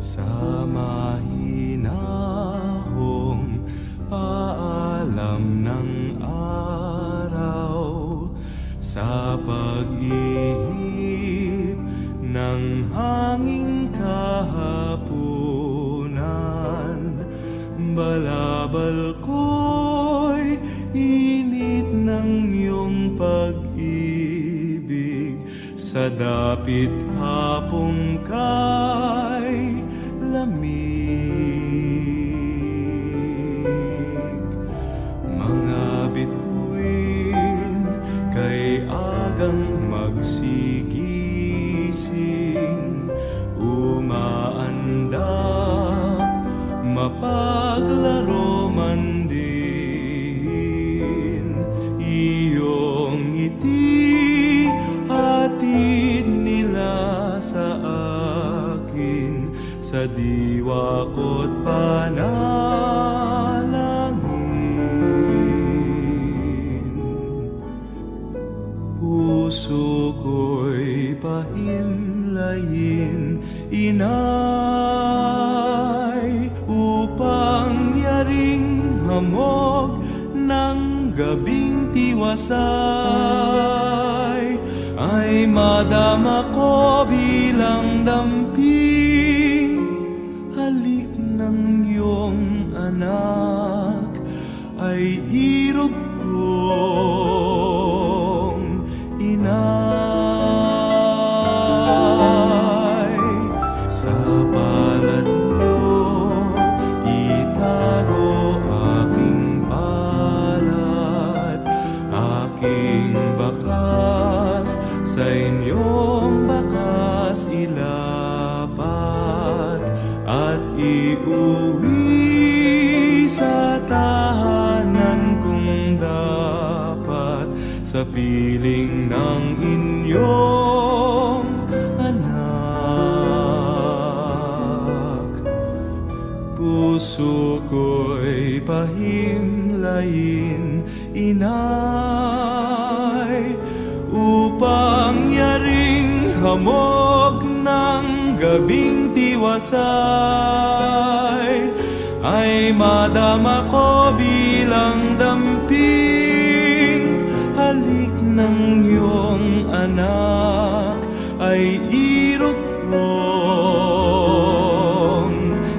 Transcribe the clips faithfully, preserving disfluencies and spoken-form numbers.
Sa mahinahong paalam ng araw, sa pag-ihip ng hanging kahapunan, balabal ko'y init ng iyong pag-ibig. Sa dapit hapong kay lamig, mga bituin kay agang magsigising, umaandam, mapaglaro man din. Iyong ngiti, hatid nila sa akin, sa diwa ko't panalangin. Puso ko'y pahimlayin, Inay, upang yaring hamog ng gabing tiwasay ay madama ko bilang damping halik ng iyong anak ay irog kong inay. Sa palad niyo itago aking palad, aking bakas sa inyong bakas ilapat, at iuwi sa tahanan kung dapat sa piling ng inyong anak. Puso ko'y pahimlayin, Inay, upang yaring hamog ng gabing tiwasay ay madama ko bilang damping halik ng iyong anak ay irog kong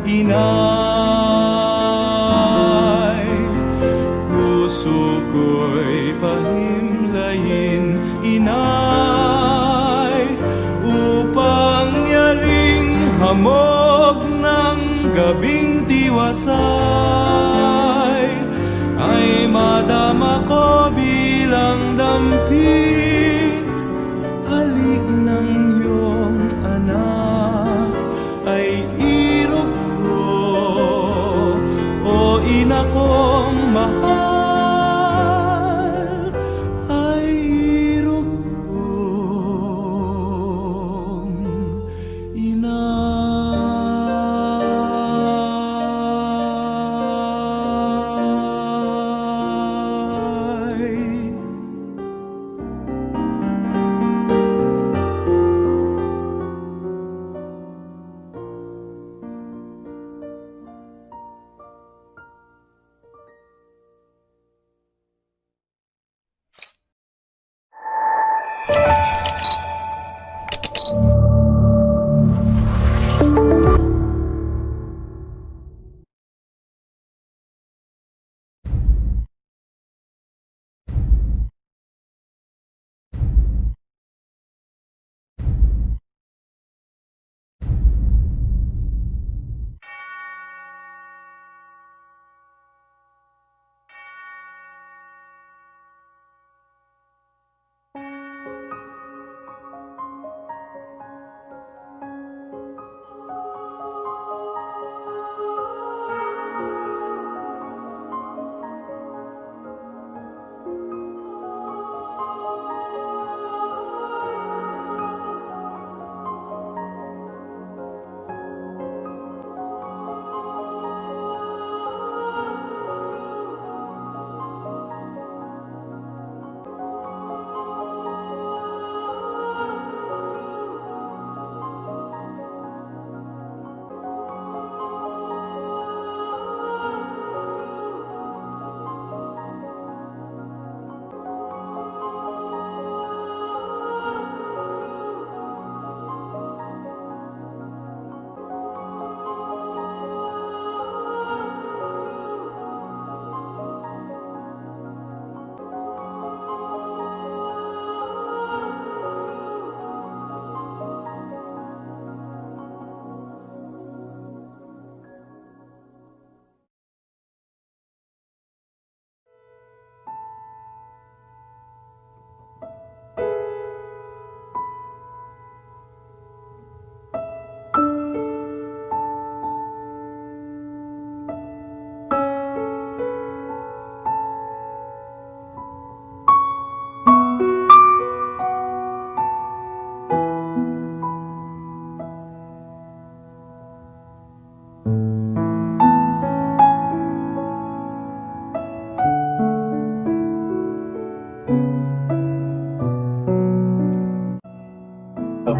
inay. Puso ko'y pahimlayin, inay, upang yaring hamog ng gabing tiwasay ay madama ko bilang damping halik ng iyong anak ay irog ko, o ina kong mahal, ay irog kong inay.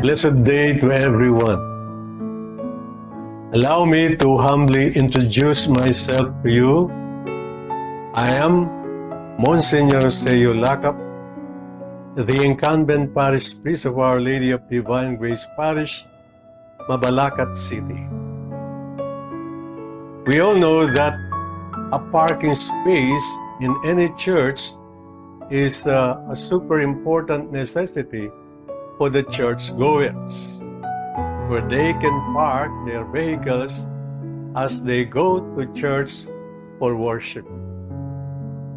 Blessed day to everyone. Allow me to humbly introduce myself to you. I am Monsignor Seiyu Lakap, the incumbent parish priest of Our Lady of Divine Grace Parish, Mabalacat City. We all know that a parking space in any church is, uh, a super important necessity for the church goers, where they can park their vehicles as they go to church for worship.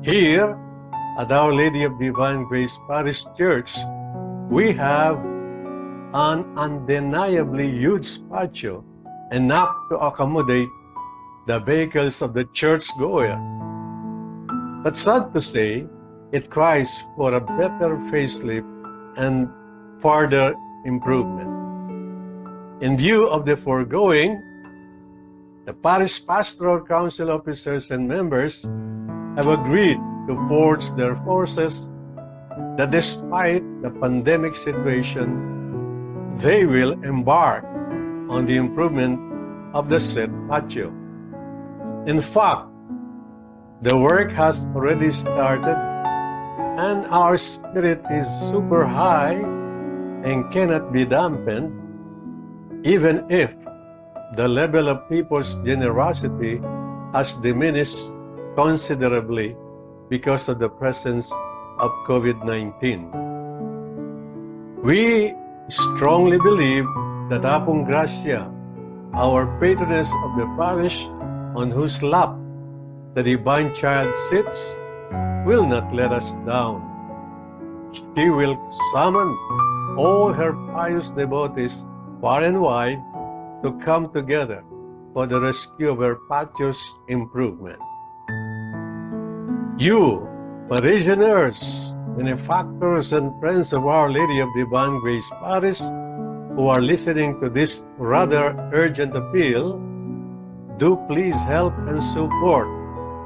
Here, at Our Lady of Divine Grace Parish Church, we have an undeniably huge patio, enough to accommodate the vehicles of the church goer. But sad to say, it cries for a better facelift and further improvement. In view of the foregoing, the parish pastoral council officers and members have agreed to forge their forces that despite the pandemic situation, they will embark on the improvement of the said patio. In fact, the work has already started, and our spirit is super high and cannot be dampened, even if the level of people's generosity has diminished considerably because of the presence of COVID nineteen. We strongly believe that Apung Gracia, our patroness of the parish, on whose lap the Divine Child sits, will not let us down. She will summon all her pious devotees far and wide to come together for the rescue of her patio's improvement. You, parishioners, benefactors, and friends of Our Lady of Divine Grace Parish, who are listening to this rather urgent appeal, do please help and support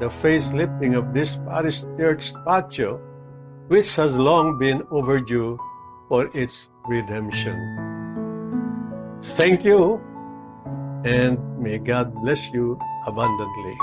the facelifting of this parish church patio, which has long been overdue for its redemption. Thank you, and may God bless you abundantly.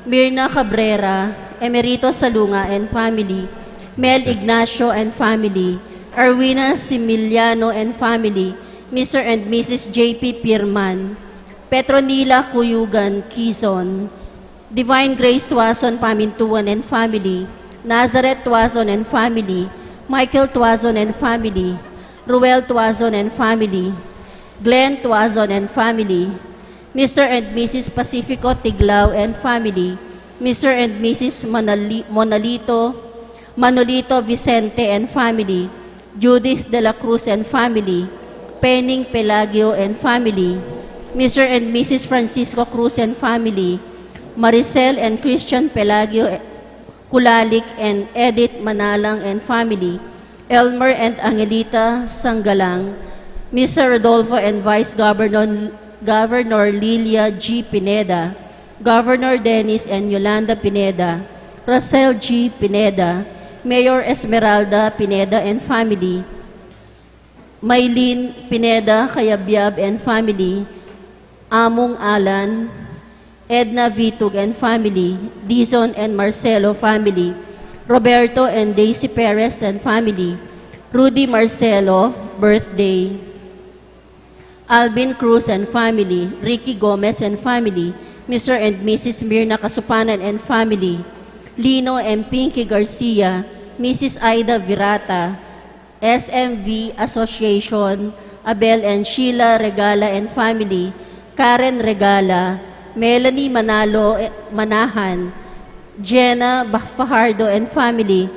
Mirna Cabrera, Emerito Salunga and family, Mel Ignacio and family, Erwina Similiano and family, Mister and Missus J P Pirman, Petronila Cuyugan Quizon, Divine Grace Tuason Pamintuan and family, Nazareth Tuason and family, Michael Tuason and family, Ruel Tuason and family, Glenn Tuason and family, Mister and Missus Pacifico Tiglao and family, Mister and Missus Manali-, Monalito, Manolito Vicente and family, Judith de la Cruz and family, Pening Pelagio and family, Mister and Missus Francisco Cruz and family, Maricel and Christian Pelagio Kulalik and Edith Manalang and family, Elmer and Angelita Sanggalang, Mister Rodolfo and Vice Governor, Governor Lilia G Pineda, Governor Dennis and Yolanda Pineda, Rosel G Pineda, Mayor Esmeralda Pineda and family, Maylin Pineda Cayabyab and family, Among Alan, Edna Vitug and family, Dizon and Marcelo family, Roberto and Daisy Perez and family, Rudy Marcelo, birthday, Alvin Cruz and family, Ricky Gomez and family, Mister and Missus Mirna Kasupanan and family, Lino and Pinky Garcia, Missus Aida Virata, S M V Association, Abel and Sheila Regala and family, Karen Regala, Melanie Manalo, eh, Manahan, Jenna Bah-, Fajardo and family,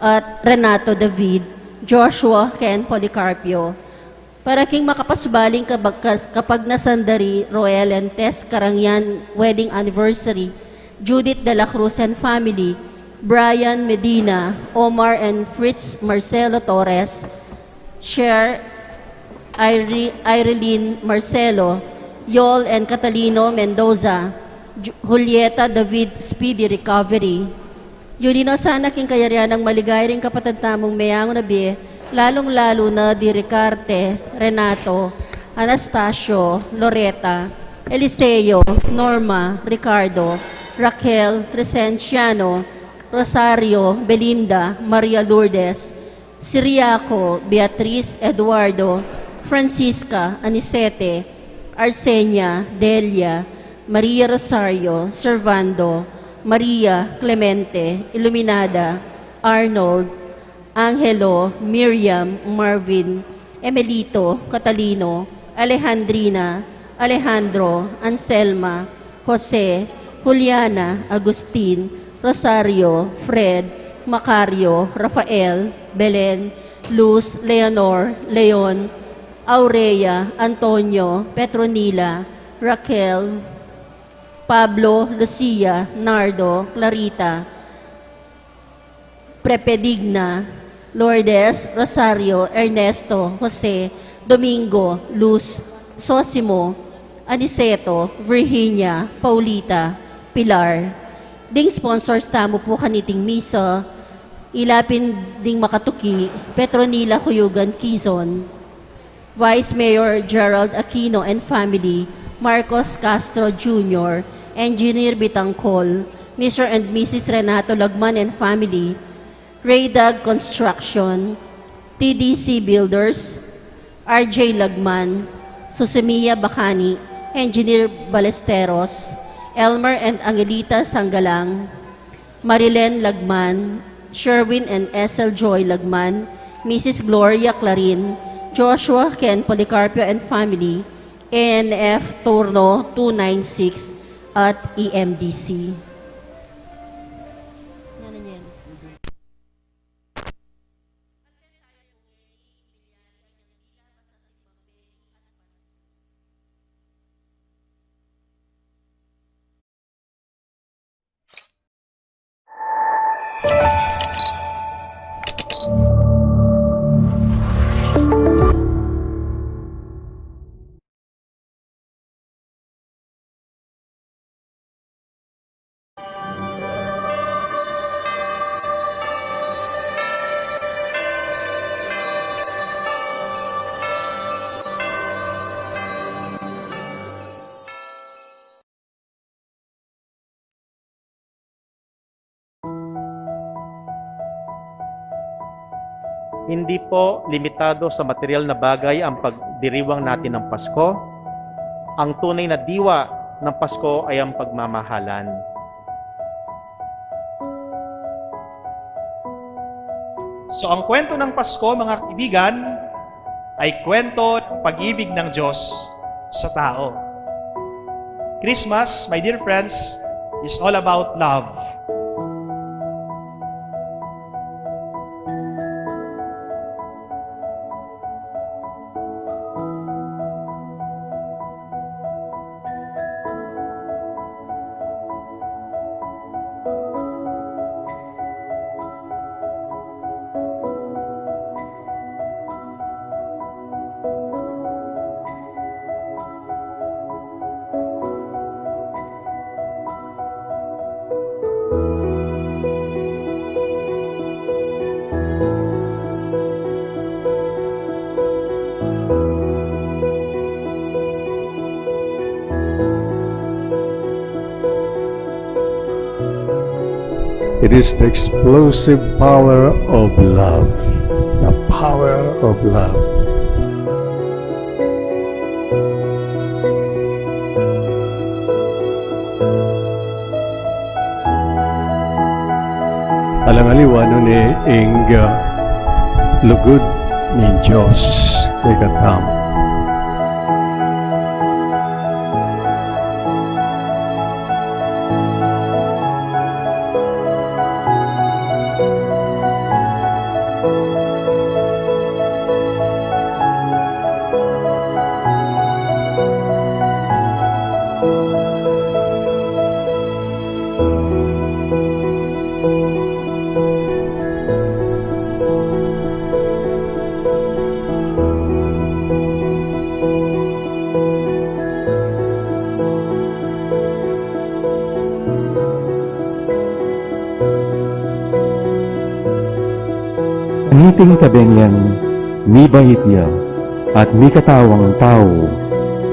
at Renato David, Joshua Ken Policarpio. Para king makapasubaling kabag-, kas-, kapagnasan da ri Roel and Tess Karangian wedding anniversary, Judith de la Cruz and family, Brian Medina, Omar and Fritz Marcelo Torres, Cher, Ire-, Irelyn Marcelo, Yol and Catalino Mendoza, Ju-, Julieta David, speedy recovery. Yuli no sana king kayarian nang maligaya ring kapatad tamung meyangu na bie, lalung-lalu na di Ricarte, Renato, Anastasio, Loreta, Eliseo, Norma, Ricardo, Raquel, Crescenciano, Rosario, Belinda, Maria Lourdes, Siriaco, Beatriz, Eduardo, Francisca, Anicete, Arsenia, Delia, Maria Rosario, Servando, Maria, Clemente, Iluminada, Arnold, Angelo, Miriam, Marvin, Emelito, Catalino, Alejandrina, Alejandro, Anselma, Jose, Juliana, Agustin, Rosario, Fred, Macario, Rafael, Belen, Luz, Leonor, Leon, Aurea, Antonio, Petronila, Raquel, Pablo, Lucia, Nardo, Clarita, Prepedigna, Lourdes, Rosario, Ernesto, Jose, Domingo, Luz, Sosimo, Aniceto, Virginia, Paulita, Pilar. Ding sponsors tamu pu kaniting misa, ila pin ding makatuki, Petronila Cuyugan Quizon, Vice Mayor Gerald Aquino and family, Marcos Castro Junior, Engineer Bitangcol, Mister and Missus Renato Lagman and family, Raydag Construction, T D C Builders, R J Lagman, Susemiya Bacani, Engineer Balesteros, Elmer and Angelita Sanggalang, Marilen Lagman, Sherwin and Esel Joy Lagman, Missus Gloria Clarin, Joshua Ken Policarpio and family, A N F Turno two nine six at E M D C. Hindi po limitado sa material na bagay ang pagdiriwang natin ng Pasko. Ang tunay na diwa ng Pasko ay ang pagmamahalan. So, ang kwento ng Pasko, mga kaibigan, ay kwento ng pag-ibig ng Diyos sa tao. Christmas, my dear friends, is all about love. It is the explosive power of love. The power of love. Alang aliwa nune ing, ah, lugud ning Dios kekatamu. Niting kabenyan, mibait ya at mikatawang tau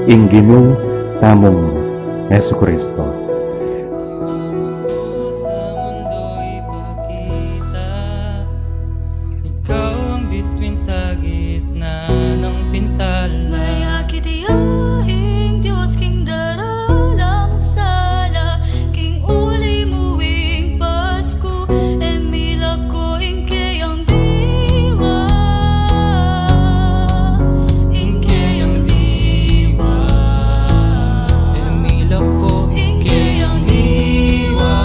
ing Ginu tamung Jesucristo. Sa mundo ipakita, ikaw ang bituin sa gitna ng pinsala. Mayakit ya ing Dios king daralan mung sala, king uli mu ing Pasku, e milako ing keyang diwa, ing keyang diwa, e milako ing keyang diwa.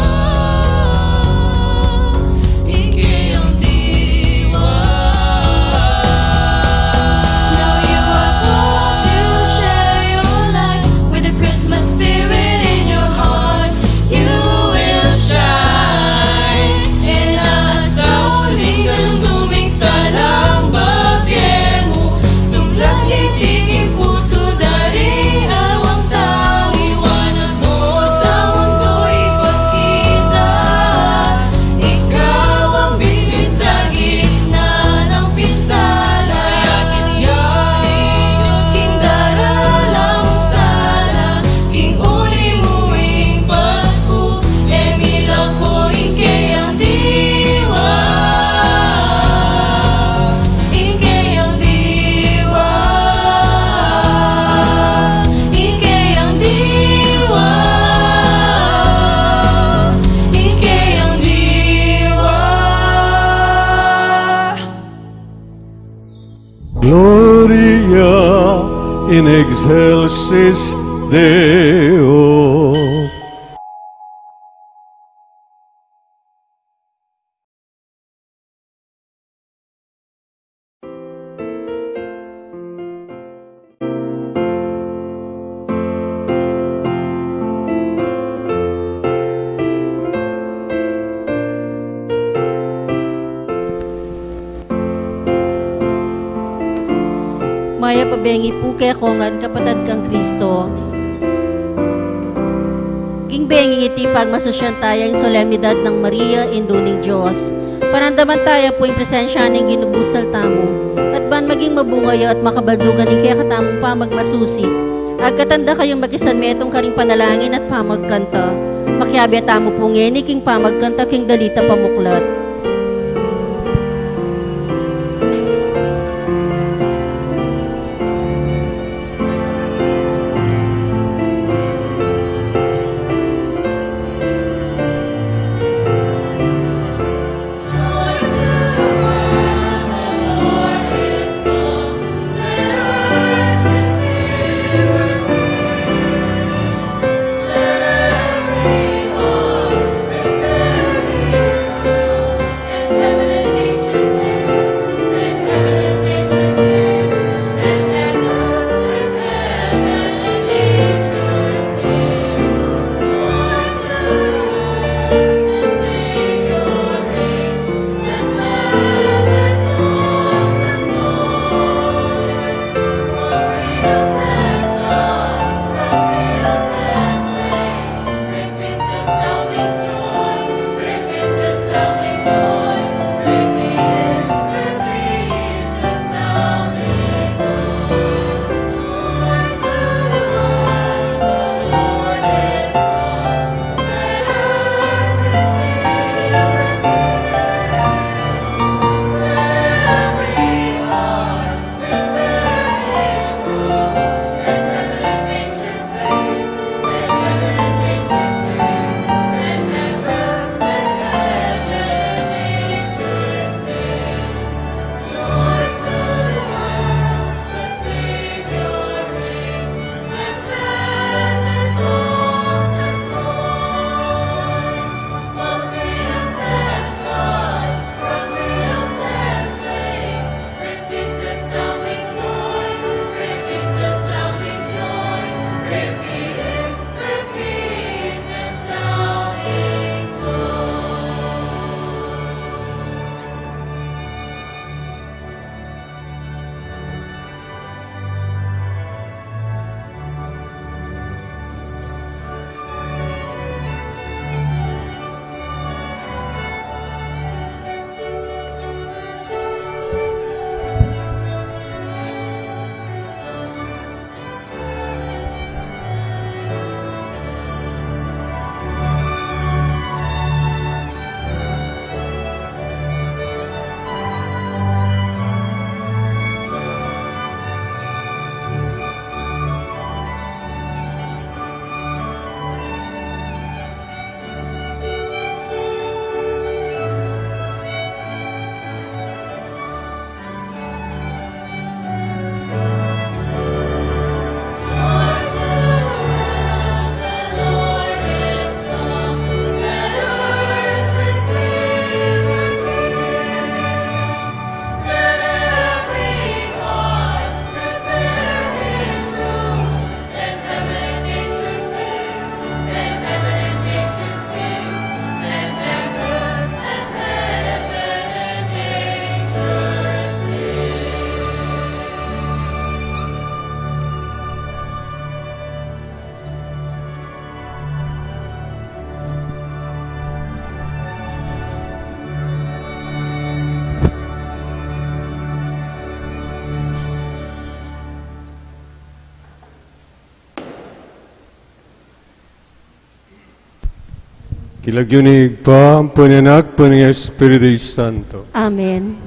Now you are called to share your light with the Christmas spirit in your heart. You will shine. E na asauli ing luming salang bibie mu. Sumlag iti king pusu, dari awang tau, liwanag mu sa mundo ipakita. Ikaw ang bituin sa gitna ng pinsala. Mayakit ya ing Dios king daralan mung sala, king uli mu ing Pasku, e milako ing keyang diwa. Ing keyang diwa, ing keyang diwa, ing keyang diwa. Gloria in excelsis Deo. Mayap a bengi pu kekong ngan, kapatad kang Kristo. King benging iti, pagmasusyan taya ing solemnidad nang Maria, Indu ning Dios. Panandaman taya pu ing presensya ning Ginu busal tamu, at ban maging mabunga ya at makabaldugan ing kekatamung pamagmasusi, agkatan da kayung makisanmetung karing panalangin at pamagkanta. Makiabe tamu pu ngeni king pamagkanta king Dalita Pamuklat. King lagyu ning Ibpa, ampo ning Anak, ampo ning Espiritu Santo. Amen.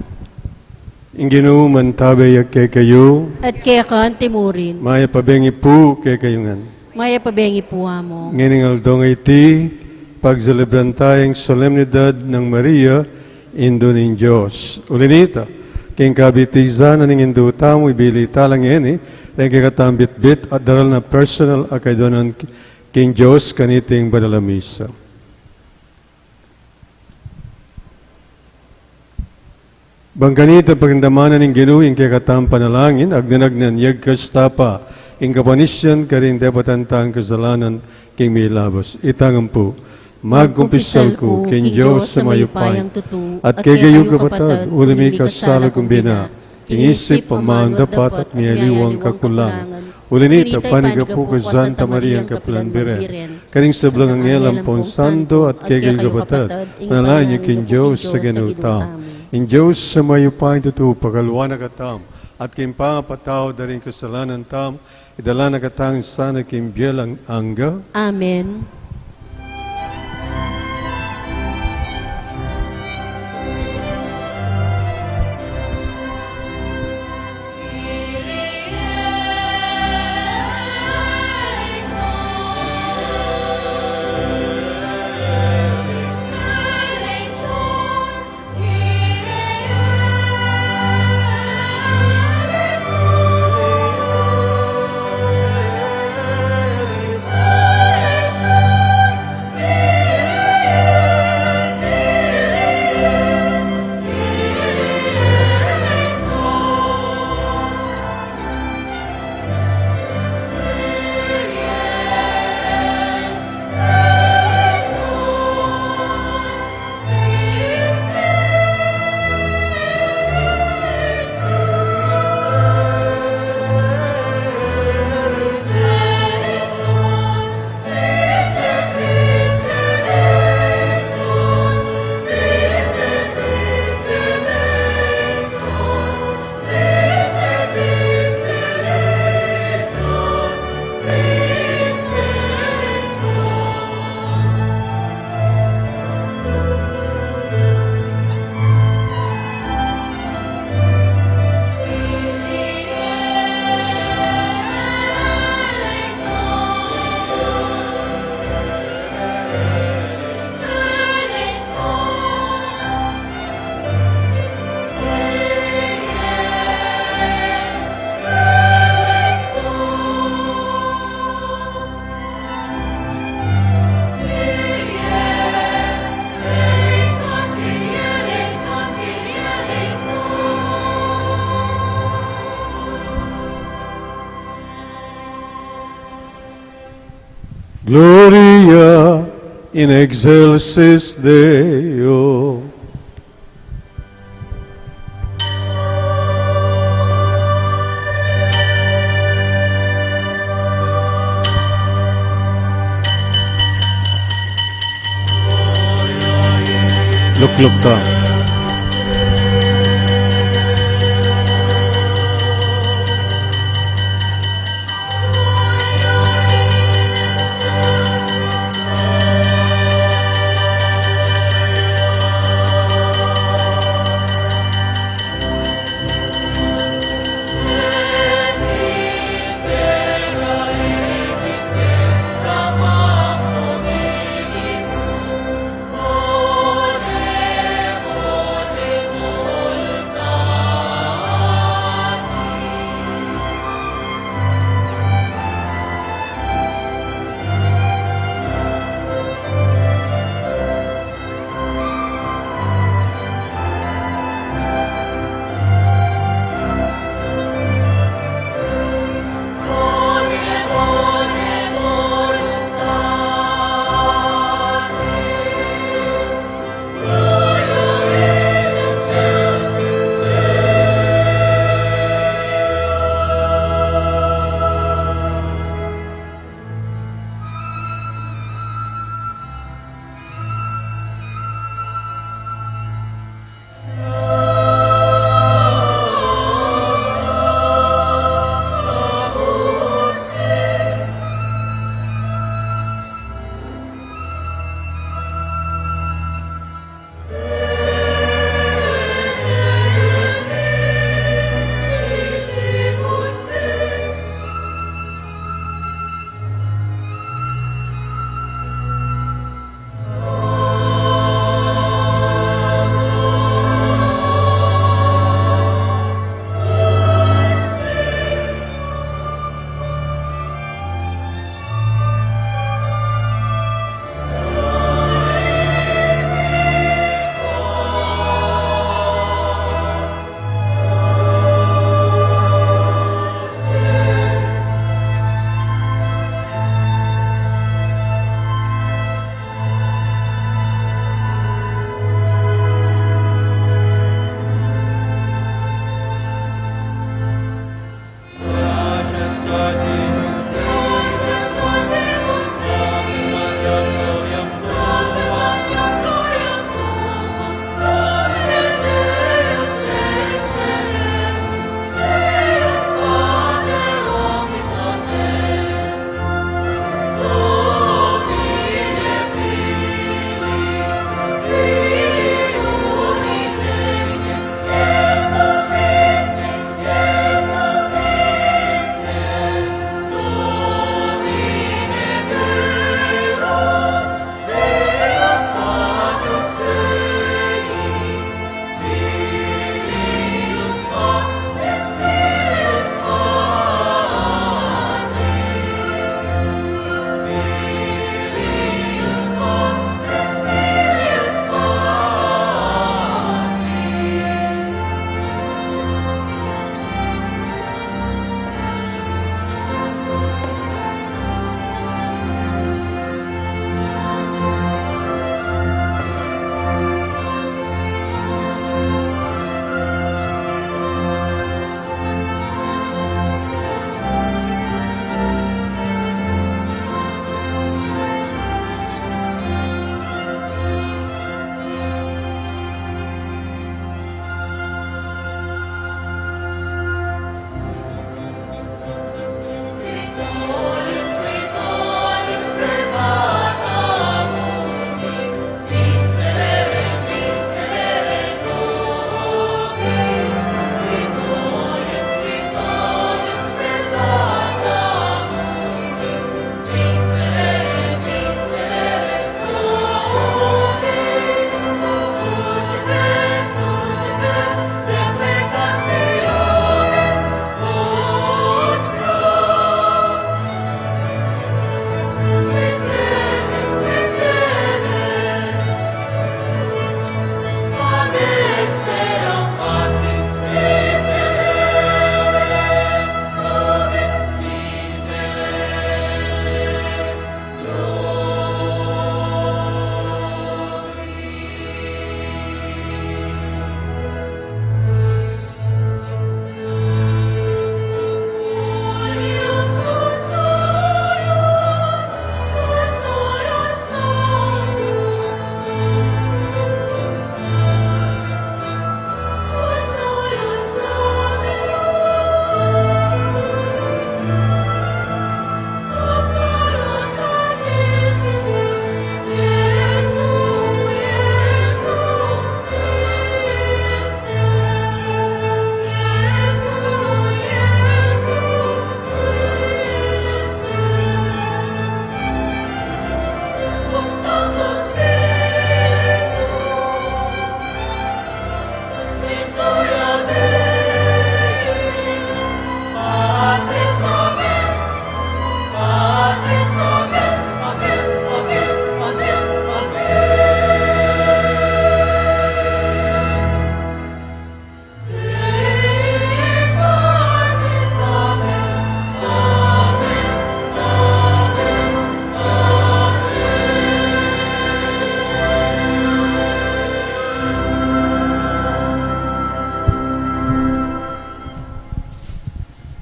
Ing Ginu mantabe ya kekayu. At keka naman murin. Mayap a bengi pu kekayu ngan. Mayap a bengi pu, Among. Ngening aldo a iti, pagselebran taya ing solemnidad nang Maria, Indu ning Dios. Uli na nita, king kabitisan ning Indu tamu, ibili tala ngeni ing kekatamung bitbit at daral na personal a kayadwanan king Dios kaniting banal a misa. Ban kanita pagdamdaman ning Ginu ing kekatamung panalangin, agnan-agnan, yagkas ta pa ing kapanisian karing depatan tang kasalanan king milabas. Itang ampu. Magkumpisal ku king Dios a mayupayang tutu, at kekayu kapatad, uli ming kasala kung bina, king isip, amanu, dapat, at miyaliwang kakulangan. Uli na nita, panyawad ku pu kang Santa Maria, kapilan Birhen, karing sablang anghel ampong santo, at kekayu kapatad, manalangin yu king Dios a Ginu tamu. Ing Dios a mayupayang tutu, pakaluan na katamu, at king pangapatawad da ring kasalanan tamu, idala na katamu sana king bie alang angga. Amen. Gloria in excelsis Deo. Lukluk ta.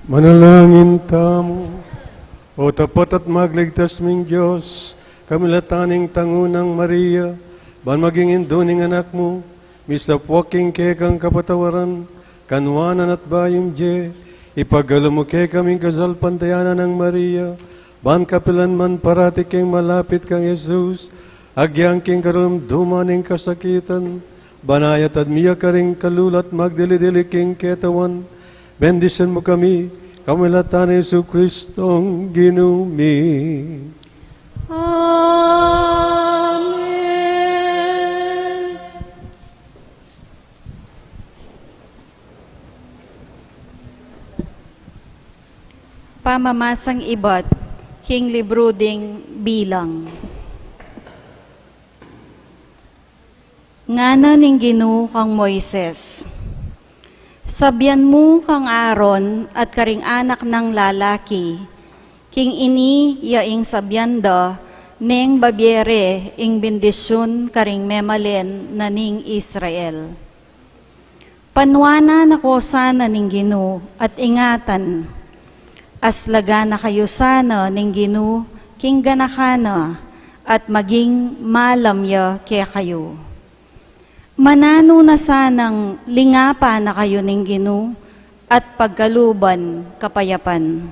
Manalangin tamu. O tapat at magligtas ming Dios, kamilatan ning tangu nang Maria, ban maging indu ning anak mu, misapwak king kekang kapatawaran, kanuanan at bayung die, ipagkalub mu kekaming kasalpantayanan nang Maria, ban kapilan man parati keng malapit kang Jesus, agyang king karumduman ning kasakitan, ban ayat at mia karing kalulu at magdili-dili king ketawan, bendisyun mu kami, kamilatan nang Jesucristong Ginu mi. Amen. Pamamasang ibat king libru ding Bilang. Ngana ning Ginu kang Moises, Sabian mu kang Aaron at karing anak nang lalaki, king ini ya ing sabian da neng babie re ing bendisyun karing memalen na ning Israel. Panuanan na ko sana ning Ginu at ingatan. Aslagan na kayu sana ning Ginu king ganakan na at maging malam ya kekayu. Mananu na sanang lingapan na kayu ning Ginu at pagkaluban kapayapan.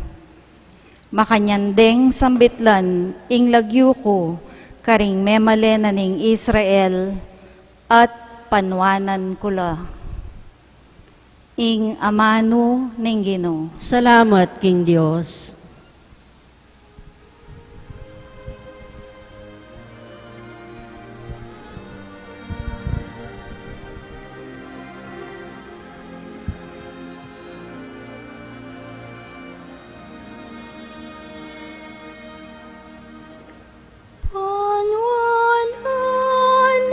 Makanyan deng sambitlan ing lagyu ku karing memalen na ning Israel at panuanan ku la. Ing amanu ning Ginu. Salamat king Dios. Panuanan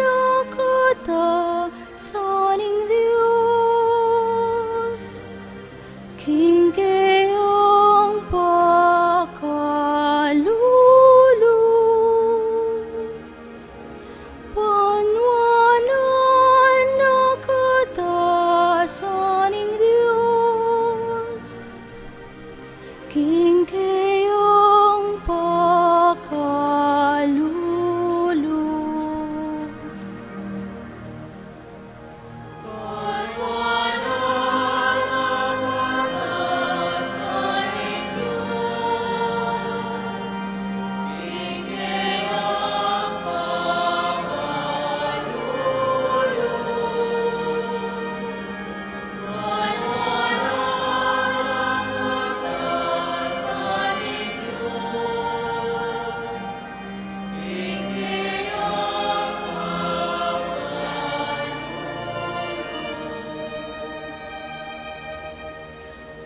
na katasan ning Dios king keyang pakalulu. Panuanan na katasan ning Dios king keyang pakalulu.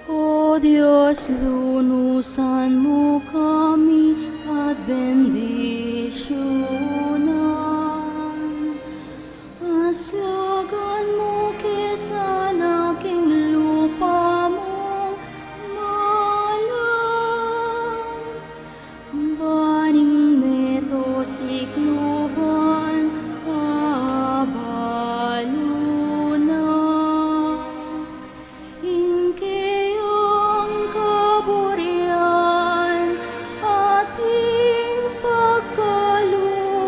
O Dios, lunusan mu kami at bendisyunan. Aslagan mu ke sana king lupa mung malam, ban ing meto sikluban abalu na. Ing keyang kaburian at ing pagkalu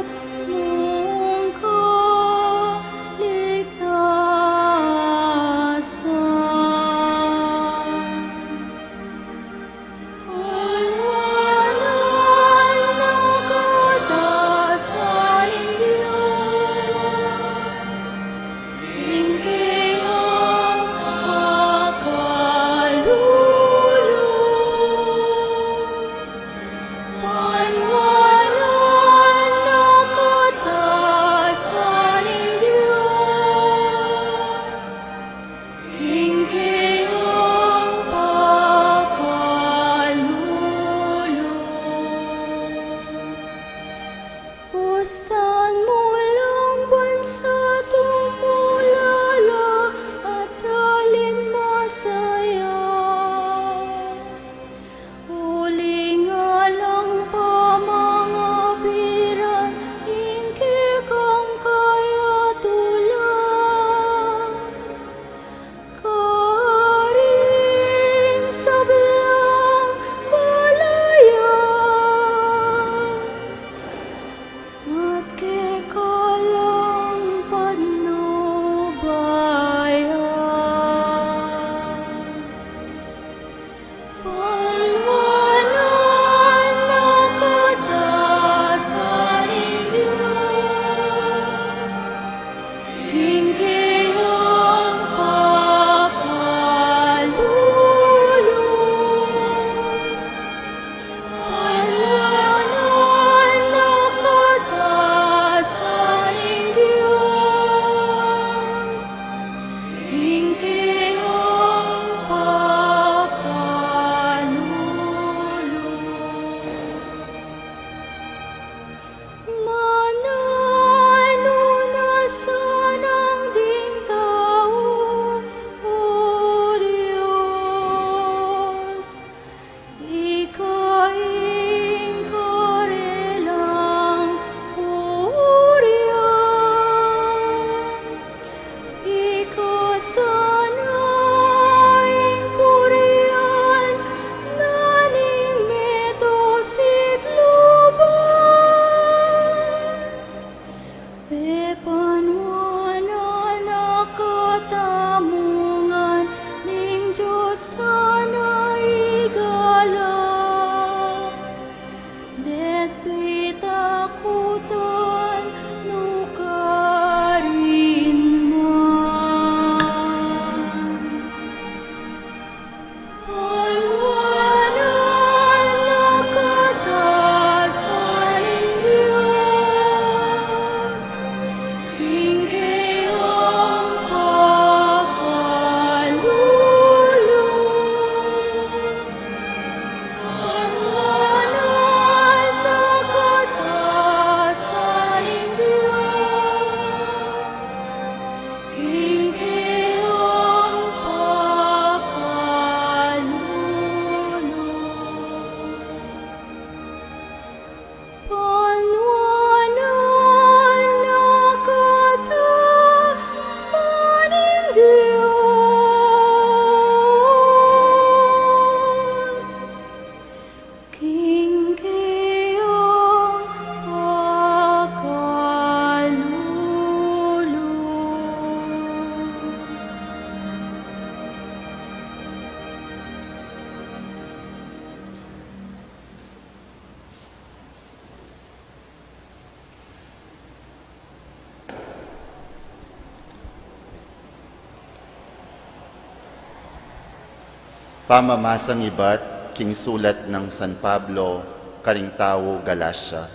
Pamamasang ibat king sulat nang San Pablo karing tau Galacia.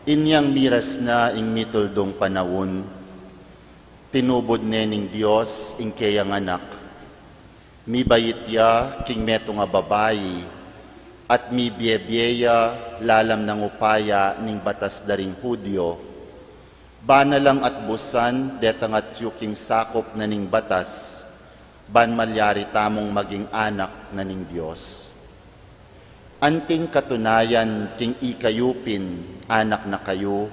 Inyang miras na ing mituldung panaun, tinubud ne ning Dios ing keyang anak. Mibait ya king metung a babai, at mibie-bie ya lalam nang upaya ning batas da ring Judio. Bana lang atbusan detang atyu king sakup na ning batas, ban malyari tamung maging anak na ning Dios. Anting katunayan king ikayu pin anak na kayu,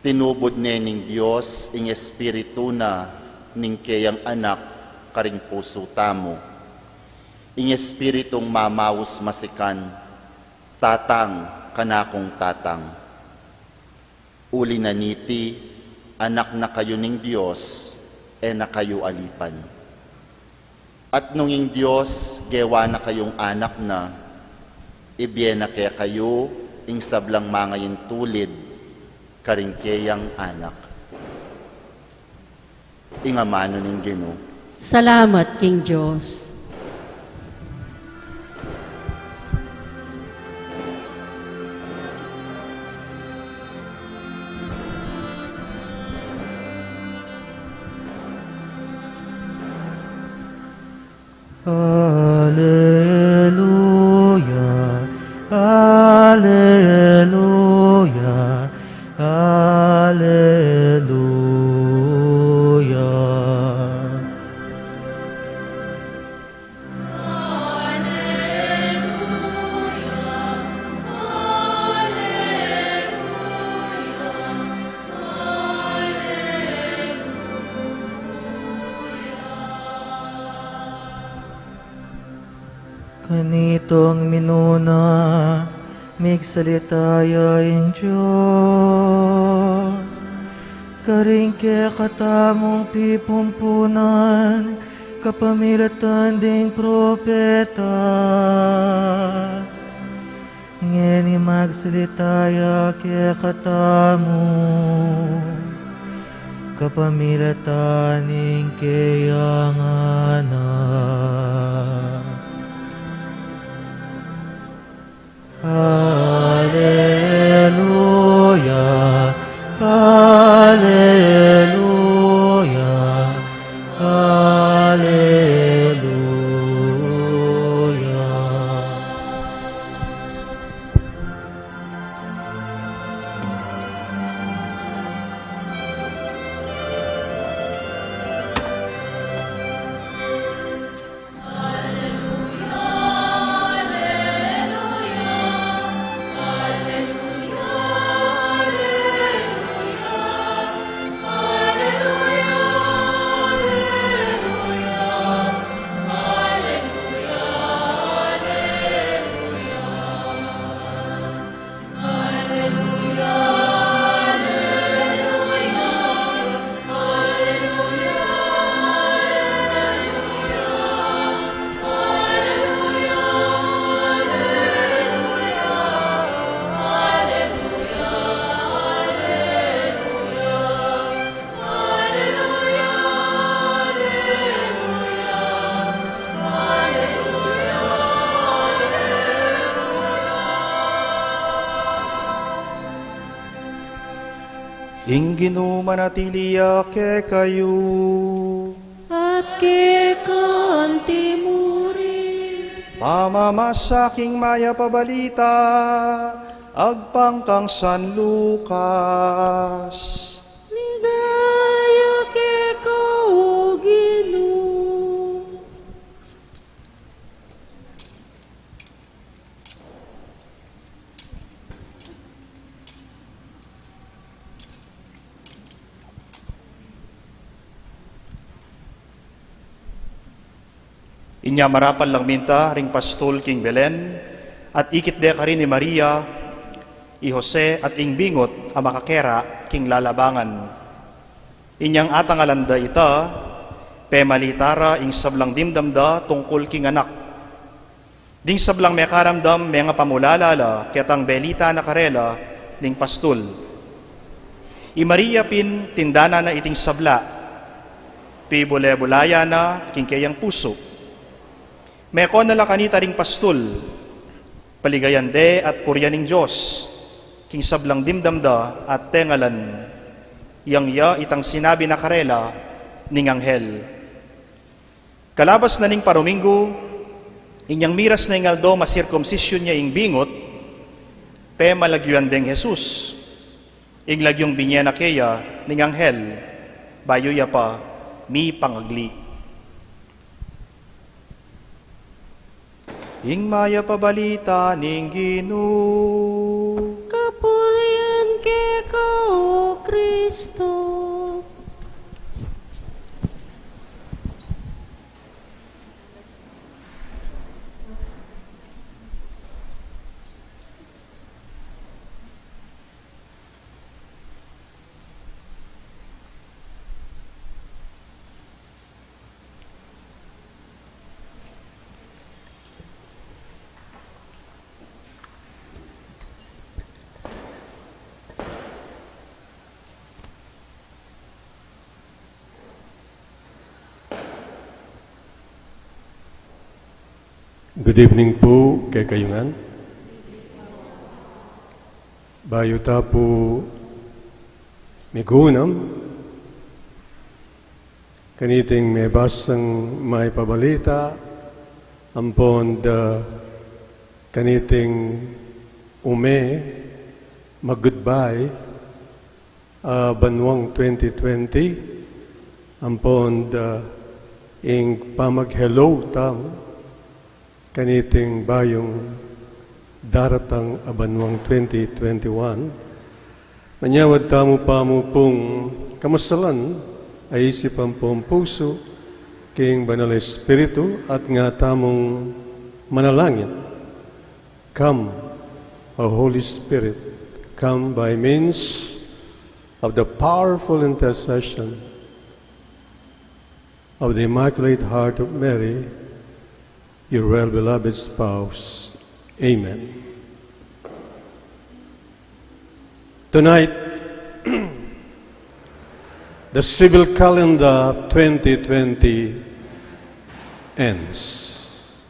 tinubud ne ning Dios ing Espiritu na ning keyang anak karing pusu tamu. Ing Espiritung mamaus masikan, "Tatang, kanakung Tatang." Uli na niti, anak na kayu ning Dios, e na kayu alipan. At nung ing Dios gewa na kayung anak na, ibie na kekayu ing sablang mangayintulid karing keyang anak. Ing amanu ning Ginu. Salamat king Dios. Aleluya, aleluya, aleluya. Kanitang minuna, migsalita ya ing Dios. Karing kekatamung pipumpunan, kapamilatan ding propeta. Ngeni magsalita ya kekatamu, kapamilatan ning keyang anak. Aleluya, aleluya, aleluya. Ing Ginu manatili ya kekayu. At keka mu rin. Pamamasa king Mayap a Balita agpang kang San Lucas. Ligaya keka, O Ginu. Inya marapal lang minta ring pastul king Belen, at ikit de karin i Maria, i Jose, at ing bingut a makakera king lalabangan. Inyang atangalan da ita, pemalita ra ing sablang dimdam da tungkul king anak. Ding sablang mekaramdam, mengapamulala la ketang belita na karela ning pastul. I Maria pin tindanan na iting sabla, pibule-bulayan na king keyang pusu. Meko na la kanita ring pastul, paligayan de at purian ing Dios, king sablang dimdam da at tengalan, yang ya itang sinabi na karela ning anghel. Kalabas na ning paruminggu, inyang miras na ing aldo masirkumsisyun ya ing bingut, pemalagyuan deng Jesus, ing lagyung binye na keya ning anghel, bayu ya pa mipangagli. Ing mayap a balita ning Ginu. Kapurian keka, O Kristo. Good evening po kekayu ngan. Bayu ta po migunam kaniting mebasang mayap a balita ampon da kaniting ume mag-goodbye a banuang twenty twenty, ampon da ing pamag-hello tamu kaniting bayung daratang a banuang twenty twenty-one. Manyawad tamu pa mu pung kamasalan a isip ampon pusu king Banal a Espiritu at nga tamung manalangin. Come, O Holy Spirit, come by means of the powerful intercession of the Immaculate Heart of Mary, your well-beloved spouse. Amen. Tonight, the civil calendar twenty twenty ends.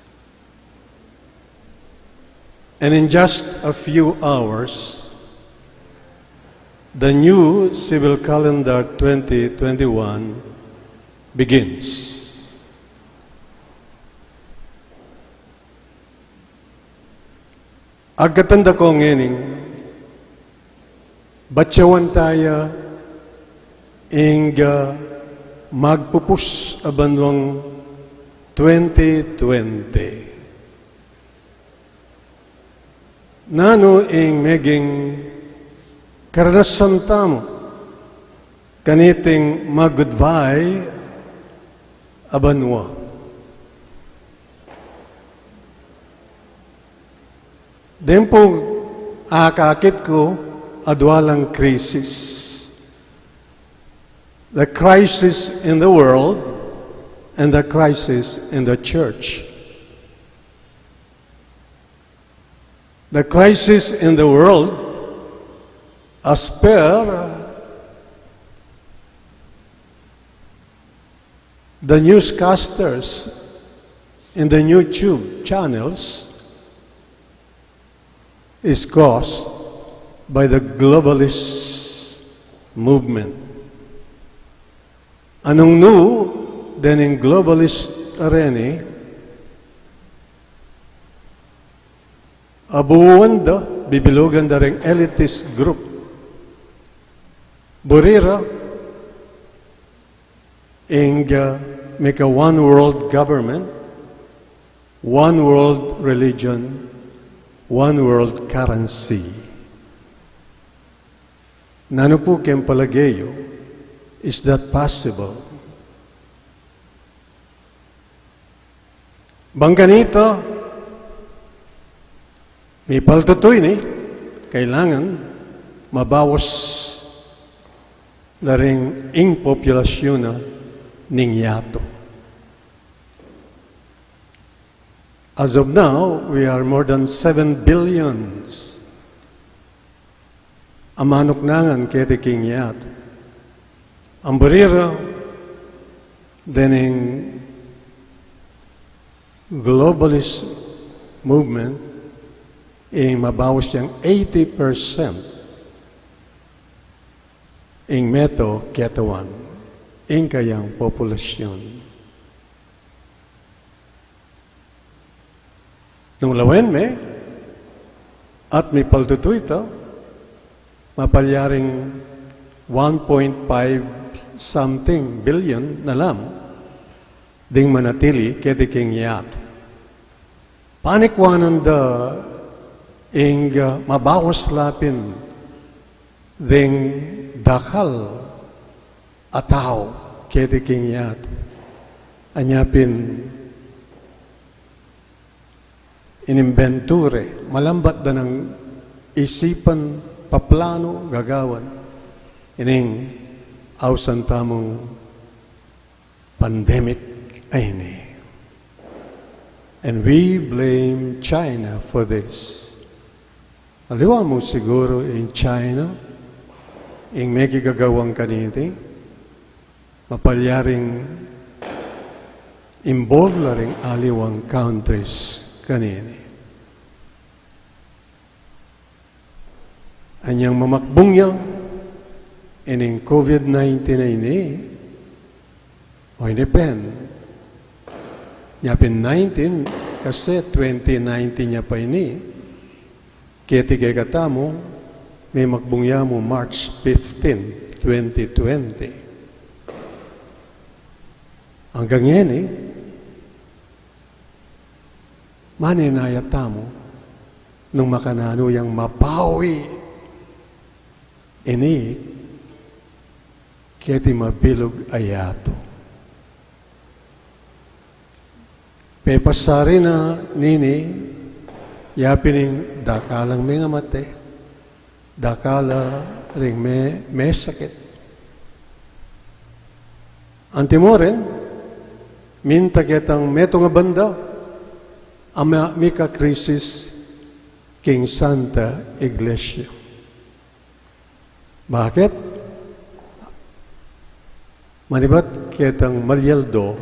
And in just a few hours, the new civil calendar twenty twenty-one begins. Agkatan da ko ngening batyawan taya ing, ah, magpupus a banuang twenty twenty. Nanu ing meging karanasan tamu kaniting mag-goodbye a banua? Deng pung akakit ku, adua lang krisis. The crisis in the world and the crisis in the church. The crisis in the world, as per the newscasters in the YouTube channels, is caused by the globalist movement. Nung nu dening globalist a reni, abuan da, bibilugan da ring elitist group. Buri ra ing, ah, mika one world government, one world religion, one world currency. Nanu pu keng palage yu, is that possible? Bang kanita, mipaltutu ini, kailangan mabawas la ring ing populasyun na ning yatu. As of now, we are more than seven billions a manuknangan keti king yatu. Ang buri ra dening globalist movement, ing mabawas yang eighty percent ing meto ketawan ing kayang populasyun. Nung lawen me, at mipaldutu ita, mapalyaring one point five something billion na lam ding manatili keti king yatu. Panikwanan da ing, ah, mabawas la pin ding dakal a tau keti king yatu. Anya pin inimbentu re, malambat da nang isipan, paplanu, gagawan ining ausan tamung pandemic a ini. And we blame China for this. Aliwa mu siguru ing China ing mekigagawan kaniti, mapalyaring involve la ring aliwang countries kanini. Anyang mamakbung ya ining COVID nineteen a ini, o ini pin, nya pin nineteen, kasi twenty nineteen ya pa ini, keti kekatamu, memakbung ya mu March fifteen, twenty twenty. Anggang ngeni, manenaya tamu nung makananu yang mapawi ini keti mabilug a yatu. Pepasari na nini, ya pin ing dakal lang mengamate, dakal la ring me-, mesakit. Antimo rin, minta ketang metung a banda a ma-, mika krisis king Santa Iglesia. Bakit? Manibat ketang malyaldo,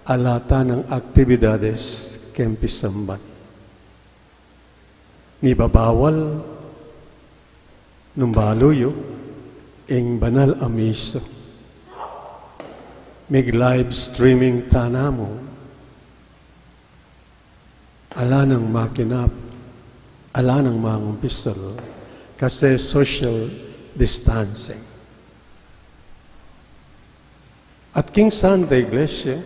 ala ta nang aktibidades keng pisamban. Mibabawal nung balu yu ing banal a misa. Mig-live streaming ta namu. Ala nang makinap, ala nang mangumpisal, kasi social distancing. At king Santa Iglesia,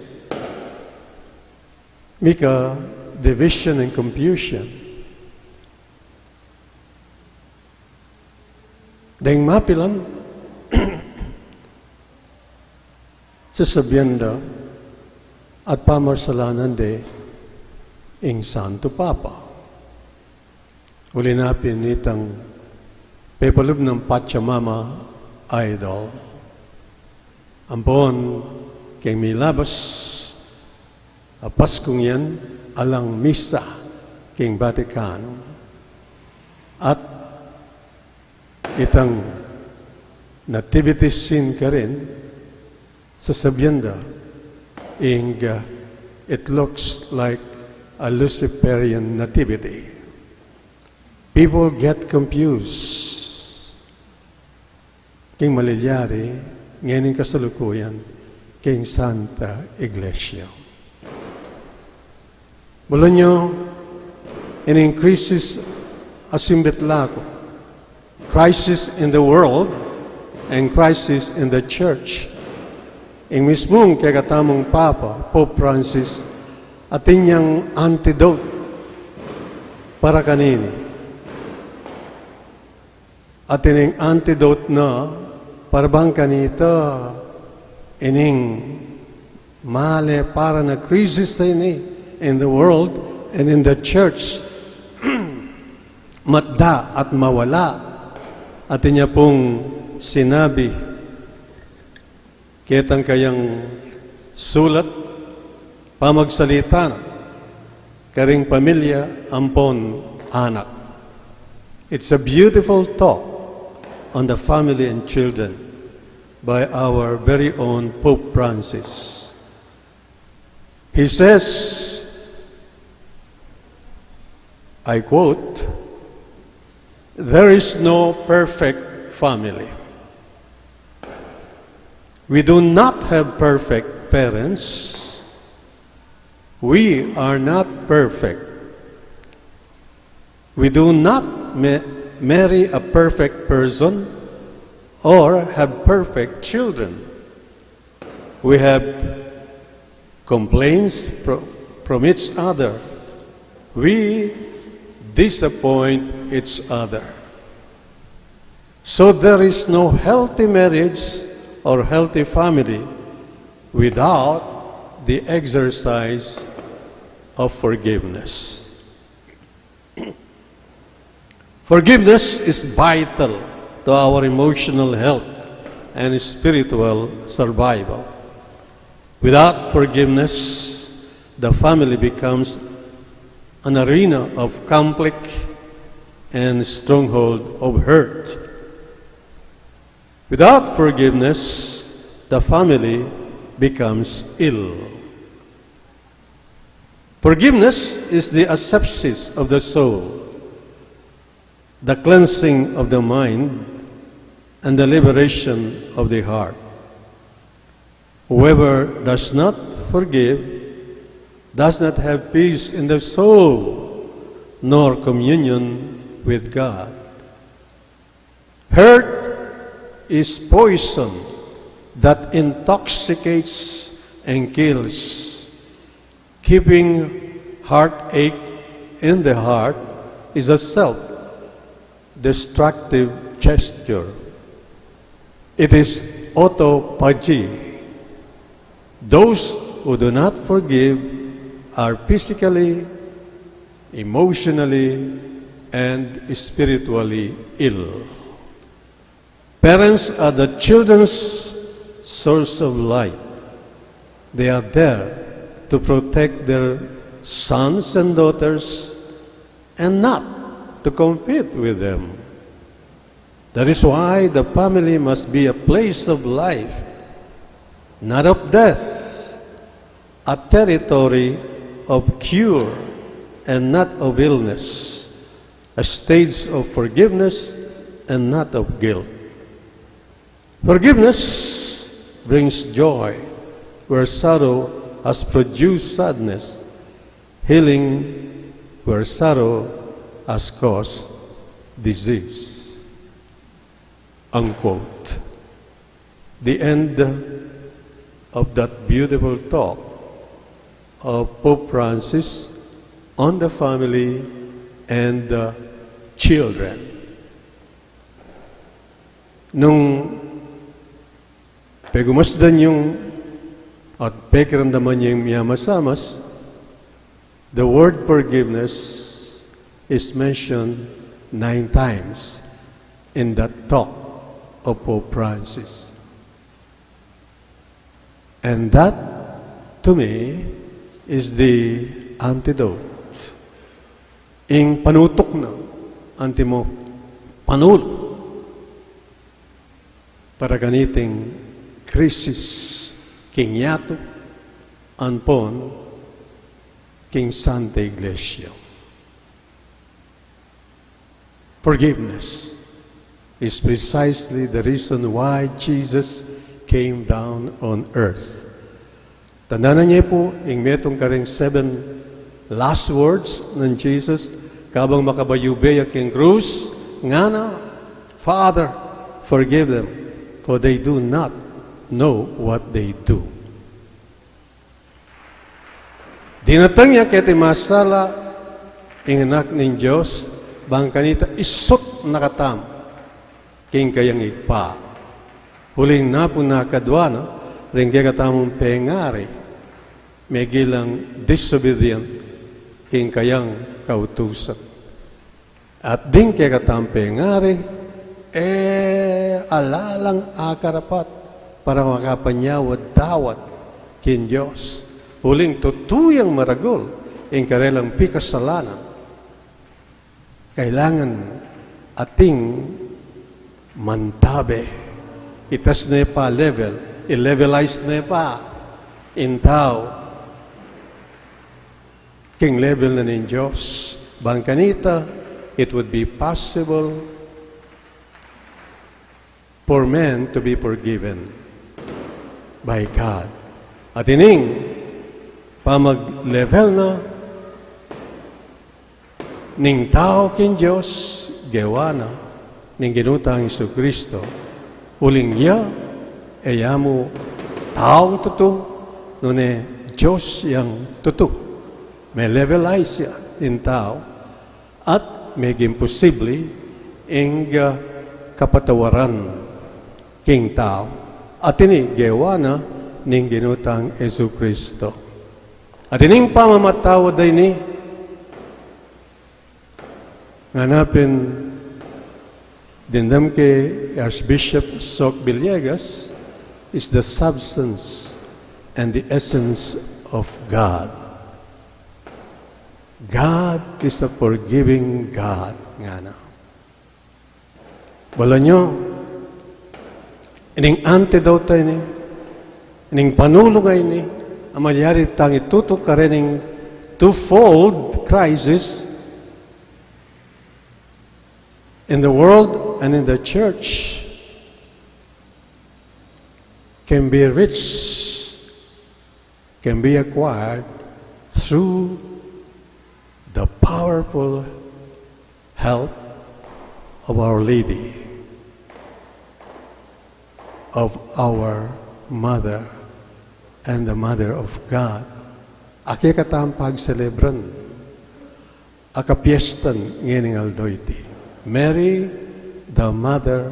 mika division and confusion. Deng mapilan, sasabian da at pamarsalanan de ing Santo Papa. Uli na pin itang pepalub nang Pachamama Idol. Ampon keng milabas a Paskung yan, alang misa keng Vaticano. At itang nativity scene karin, sasabian da, ing, uh, it looks like a Luciferian nativity. People get confused. King malilyari, ngening kasalukuyan, king Santa Iglesia. Bulunyo, ining krisis a simbit la ku. Crisis in the world and crisis in the church. Ing mismung kekatamung Papa, Pope Francis, atin yang antidote para kanini. At ining antidote na para bang kanita ining male para na krisis a ini in the world and in the church. Matda at mawala. Atin ya pung sinabi ketang kayang sulat, pamagsalita na karing pamilya ampon anak. It's a beautiful talk on the family and children by our very own Pope Francis. He says, I quote, "There is no perfect family." We do not have perfect parents. We are not perfect. We do not ma-, marry a perfect person or have perfect children. We have complaints fro-, from each other. We disappoint each other. So there is no healthy marriage or healthy family without the exercise of forgiveness. Forgiveness is vital to our emotional health and spiritual survival. Without forgiveness, the family becomes an arena of conflict and stronghold of hurt. Without forgiveness, the family becomes ill. Forgiveness is the asepsis of the soul, the cleansing of the mind, and the liberation of the heart. Whoever does not forgive does not have peace in the soul, nor communion with God. Hurt is poison that intoxicates and kills. Keeping heartache in the heart is a self-destructive gesture. It is autophagy. Those who do not forgive are physically, emotionally, and spiritually ill. Parents are the children's source of light. They are there to protect their sons and daughters and not to compete with them. That is why the family must be a place of life, not of death, a territory of cure and not of illness, a stage of forgiveness and not of guilt. Forgiveness brings joy where sorrow has produced sadness, healing where sorrow has caused disease. Unquote. The end of that beautiful talk of Pope Francis on the family and the children. Nung pegumasdan yu at pekiramdaman yu ing miyamasamas, the word forgiveness is mentioned nine times in that talk of Pope Francis. And that, to me, is the antidote. Ing panutuk na, antimo, panulu para kaniting krisis king yatu, ampon king Santa Iglesia. Forgiveness is precisely the reason why Jesus came down on earth. Tandanan ye pu ing metung karing seven last words nang Jesus, kabang makabayubay ya king krus, ngana, "Father, forgive them, for they do not know what they do." Dinatang ya keti masala ing Anak ning Dios, bang kanita isut na katamu king kayang Ibpa. Uling napun na kadwa na ring kekatamung pengari, megilang disobedient king kayang kautusan. At ding kekatamung pengari, e, ala lang akarapat para makapanyawad-tawad king Dios. Uling tutu yang maragul ing karelang pikasalanan. Kailangan ating mantabe. Itas ne pa level, i-levelize ne pa ing tau king level na ning Dios. Bang kanita, it would be possible for men to be forgiven by God. At ining pamag-level na ning tau king Dios, gewa na ning Ginu tang Jesucristo. Uling ya, e ya mu taung tutu, nune Dios yang tutu. Me-levelize ya ing tau, at meging posible ing, ah, kapatawaran king tau. At ini gewa na ning Ginu tang Jesucristo. At ining pamamatawad a ini, ngana pin dimdam kang Archbishop Soc Villegas, is the substance and the essence of God. God is a forgiving God, ngana. Balu yu, ining antidote ini, ining panulung a ini, a malyari tang itutu karening twofold crisis in the world and in the church can be reached, can be acquired through the powerful help of Our Lady, of our Mother, and the Mother of God. A kekatang pagselebran, a kapiestan ngening aldo iti, Mary, the Mother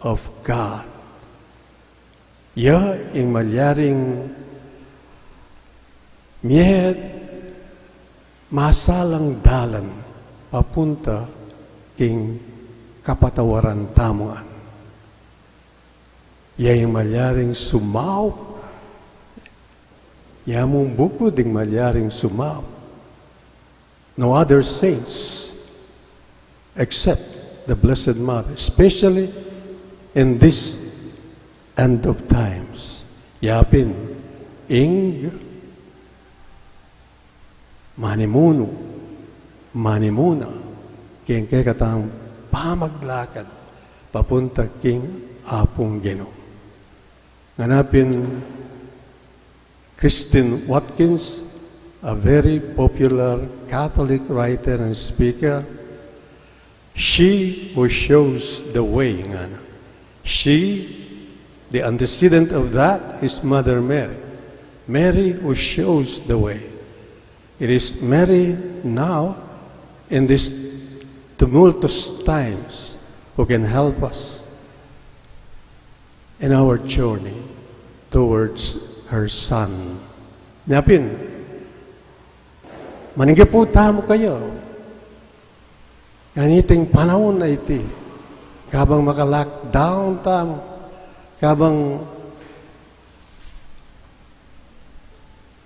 of God. Ya ing malyaring mie masalang dalan papunta king kapatawaran tamu ngan. Ya ing malyaring sumaup, ya mung bukud ing malyaring sumaup. No other saints except the Blessed Mother, especially in this end of times. Ya pin ing manimunu, manimuna king kekatang pamaglakad papunta king Apung Ginu. Ngana pin Christine Watkins, a very popular Catholic writer and speaker, she who shows the way, ngana. She, the antecedent of that is Mother Mary. Mary who shows the way. It is Mary now, in these tumultuous times, who can help us in our journey towards her Son. Nyapin, maningge pu tamu kaya kaniting panaun a iti, kabang maka-lockdown tamu, kabang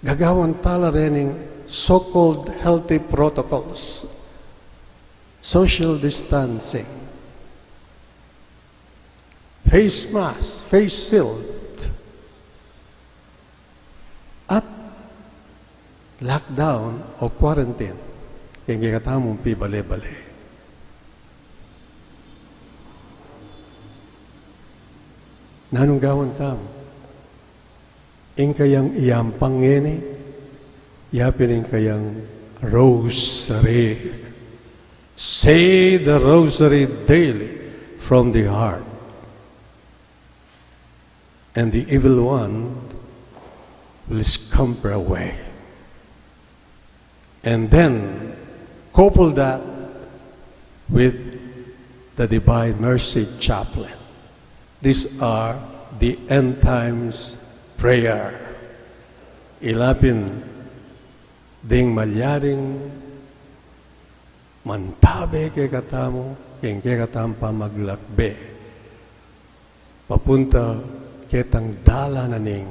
gagawan tala rening so-called healthy protocols, social distancing, face mask, face shield, at lockdown o quarantine king kekatamung pibale-bale. Nanung gawan tamu? Ing kayang iyampang ngeni, yapin ing kayang rosary. Say the rosary daily from the heart, and the evil one will scamper away. And then couple that with the Divine Mercy Chaplet. These are the end times prayer. Ila pin ding malyaring mantabe kekatamu king kekatamung pamaglakbe papunta ketang dalan na ning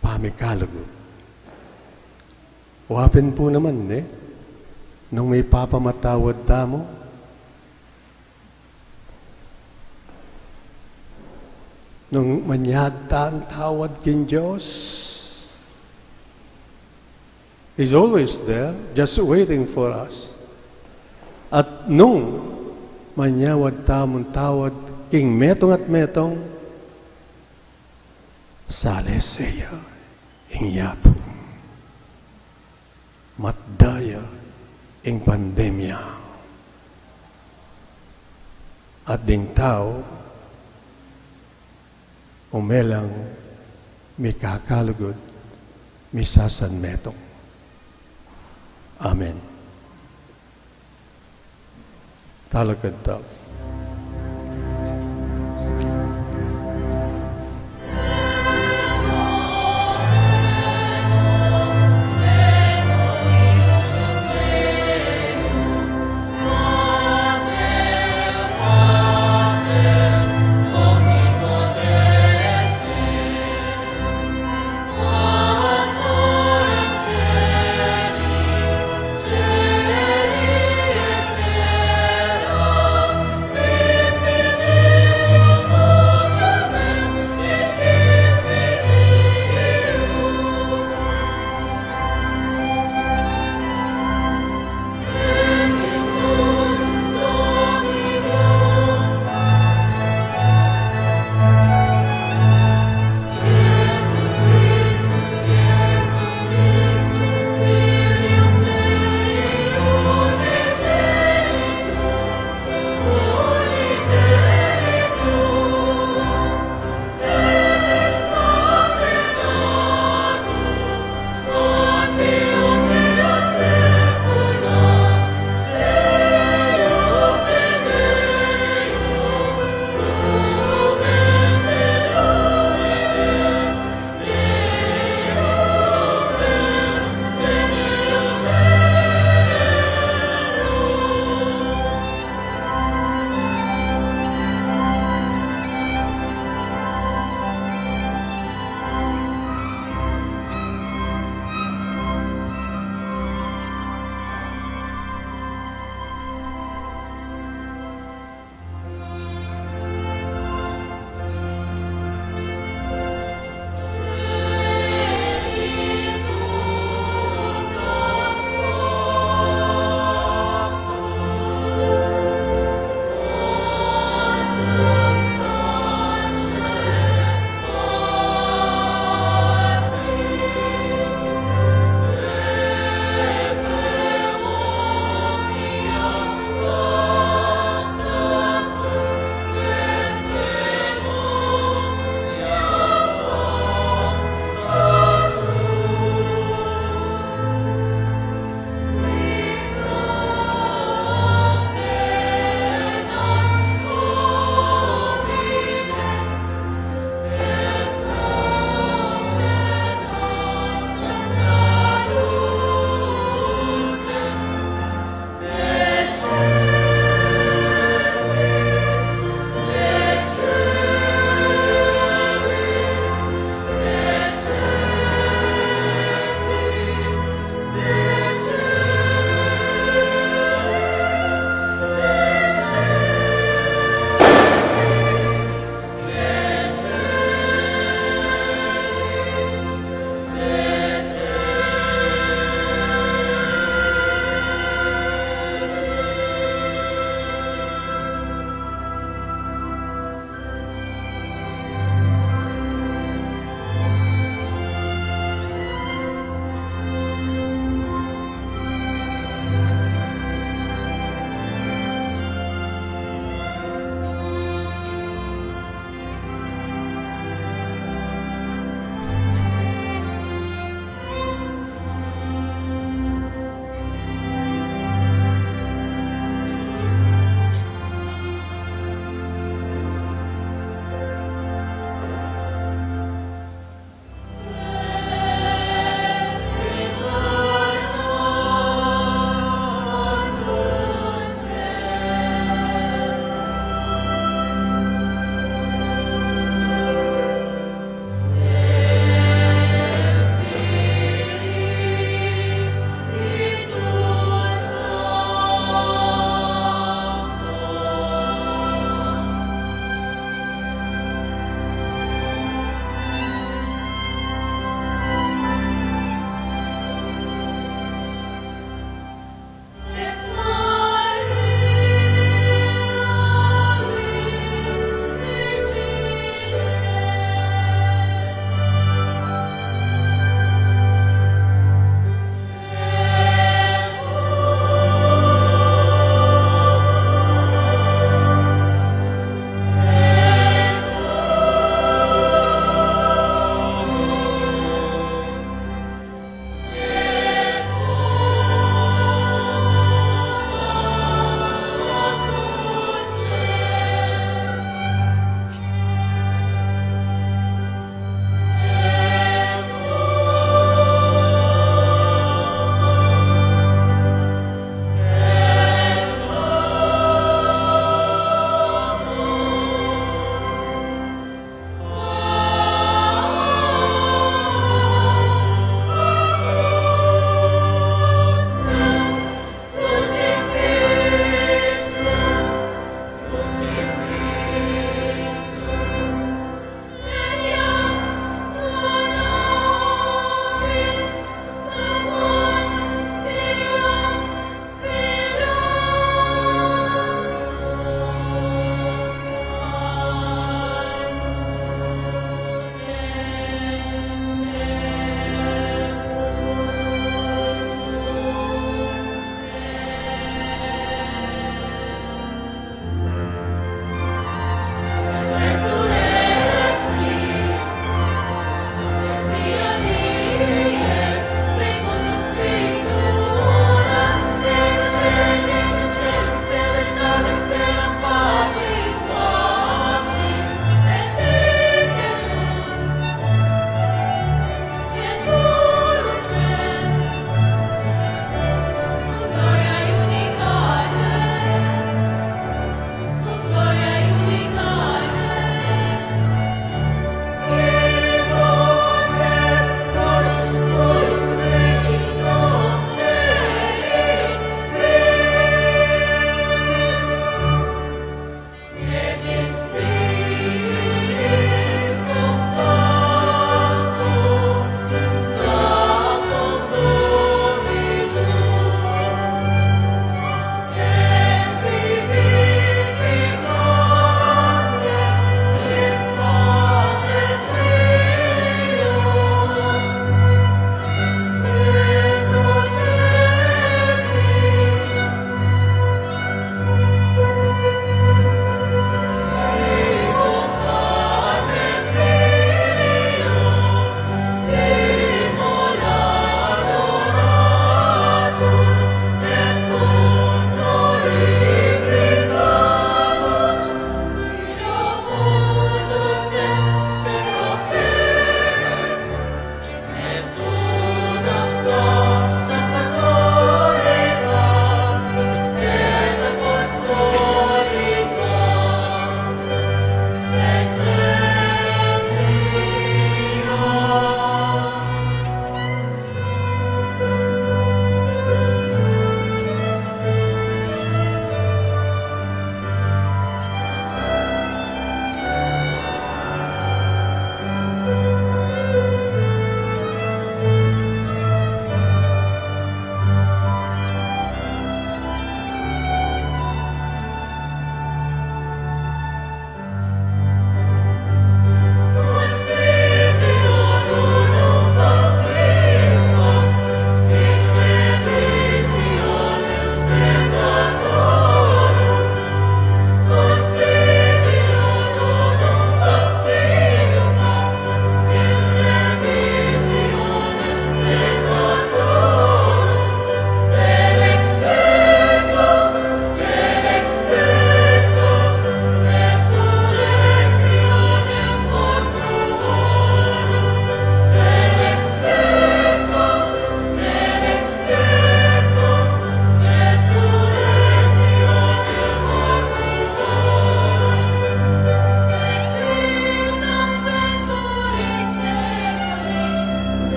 pamikalugud. Wa pin pu naman, e, nung mipapamatawad tamu, nung manyad tang tawad king Dios, He's always there, just waiting for us. At nung manyawad tamung tawad king metung at metung, salese ya ing yatu. Matda ya ing pandemya. At ding tau, umelang mikakalugud, misasanmetung. Amen. Talakad tamu.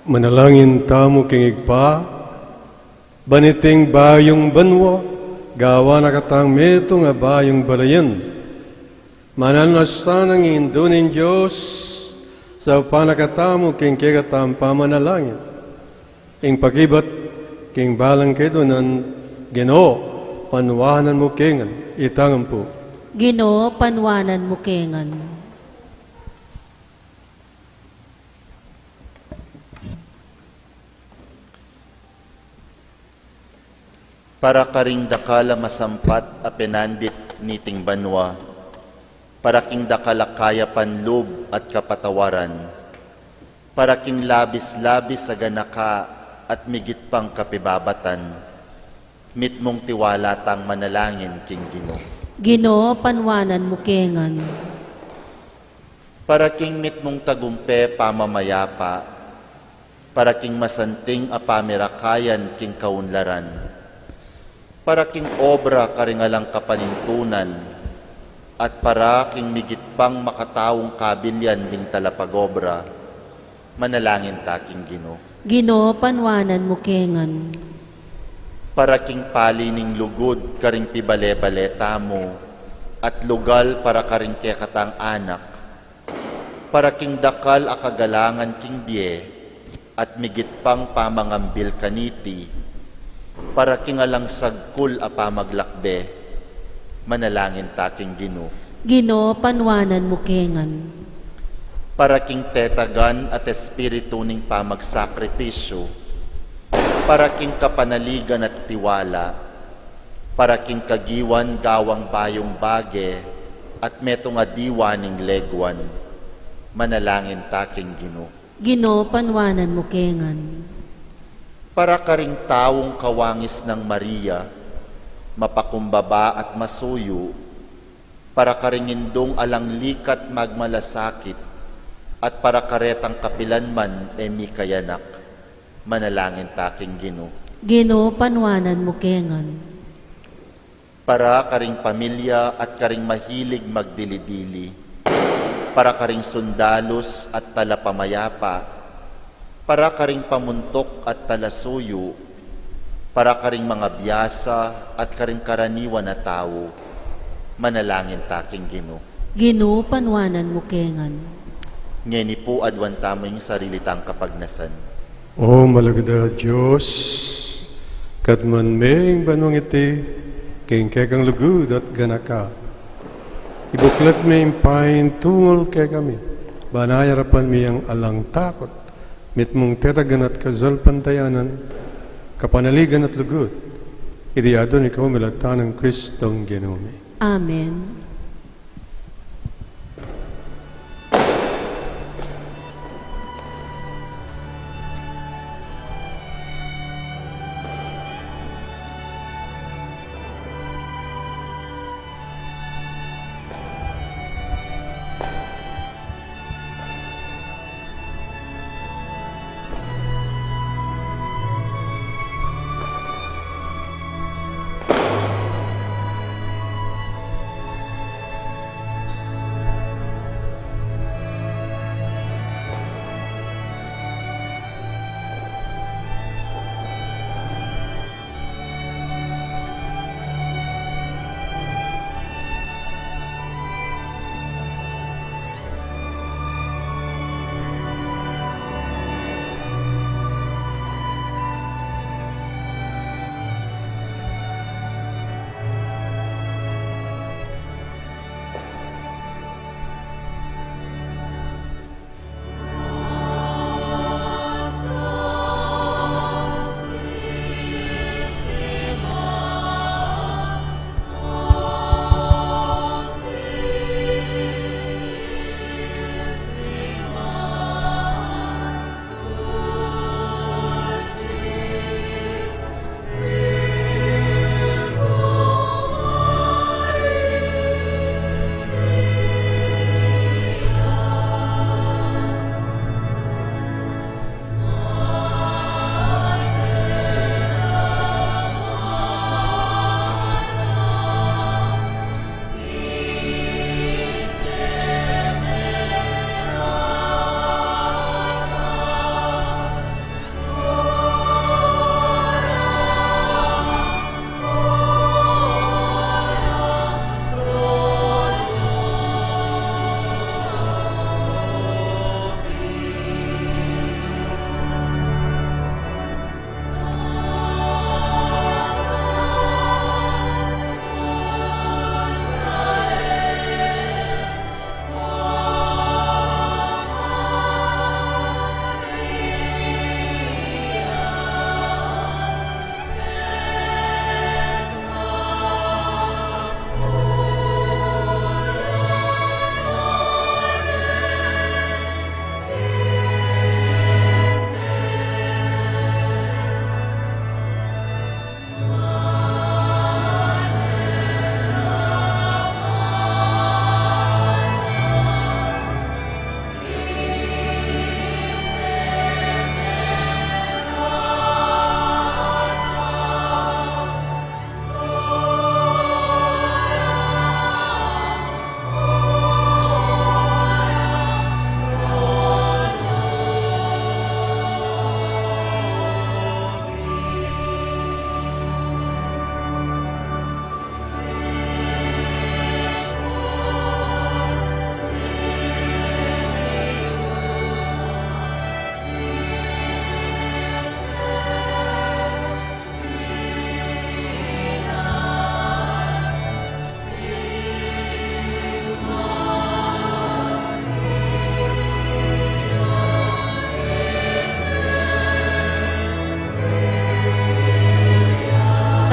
Manalangin tamu king Ibpa, ban iting bayung banua, gawan na katang metung a bayung balayan. Mananu na sanang Indu ning Dios, saupan na katamu king kekatang pamanalangin. Ing pakibat king balang kaidunan, Ginu, panuanan mu kengan, itang ampu. Ginu, panuanan mu kengan. Para karing dakal a masampat a penandit niting banua, para king dakal a kayapan lub at kapatawaran, para king labis-labis a ganaka at migit pang kapibabatan, mitmung tiwala tang manalangin king Ginu. Ginu, panuanan mu kengan. Para king mitmung tagumpe pamamayapa, para king masanting a pamirakayan king kaunlaran, para king obra karing alang kapanintunan, at para king migit pang makataung kabilian ding talapagobra, manalangin ta king Ginu. Ginu, panuanan mu kengan. Para king pali ning lugud karing pibale-bale tamu, at lugal para karing kekatang anak, para king dakal a kagalangan king bie, at migit pang pamangambil kaniti, para king alang sagkul a pamaglakbe, manalangin ta king Ginu. Ginu, panuanan mu kengan. Para king tetagan at espiritu ning pamagsakripisyu, para king kapanaligan at tiwala, para king kagiwan gawang bayung bage at metung a diwa ning leguan, manalangin ta king Ginu. Ginu, panuanan mu kengan. Para karing taung kawangis nang Maria, mapakumbaba at masuyu, para karing indung alang likat magmalasakit, at para karetang kapilan man e mikayanak, manalangin ta king Ginu. Ginu, panuanan mu kengan. Para karing pamilya at karing mahilig magdili-dili, para karing sundalus at talapamayapa, para karing pamuntuk at talasuyu, para karing mangabiasa at karing karaniwan a tau, manalangin ta king Ginu. Ginu, panuanan mu kengan. Ngeni pu aduan tamu ing sarili tang kapagnasan. O malugud a Dios, katmuan me ing banuang iti king kekang lugud at ganaka. Ibuklat me ing paintungul kekami, ban ayarapan mi yang alang takut, mitmung tetagan at kasalpantayanan, kapanaligan at lugud. Iti aduan mi kekayu milatan nang Kristong Ginu mi. Amen.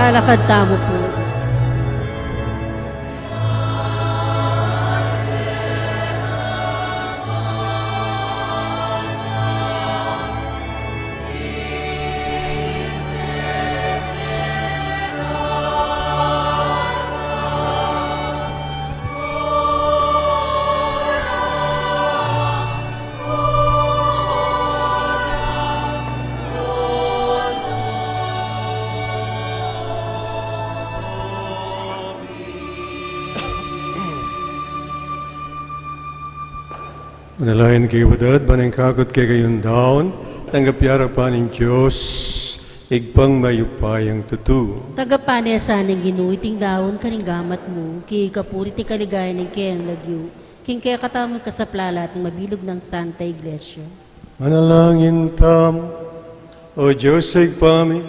Lalakad tamu pu. Manalangin kayu, kapatad, ban ing kakut kekayung daun, tanggap ya arapan ning Dios, Ibpang mayupayang tutu. Tagapan na sa ning Ginu iting daun karing gamat mu, king kapurian at kaligayan ning keyang lagyu, king kekatamung kasaplalan at ning mabilug nang Santa Iglesia. Manalangin tamu. O Dios, Ibpa mi,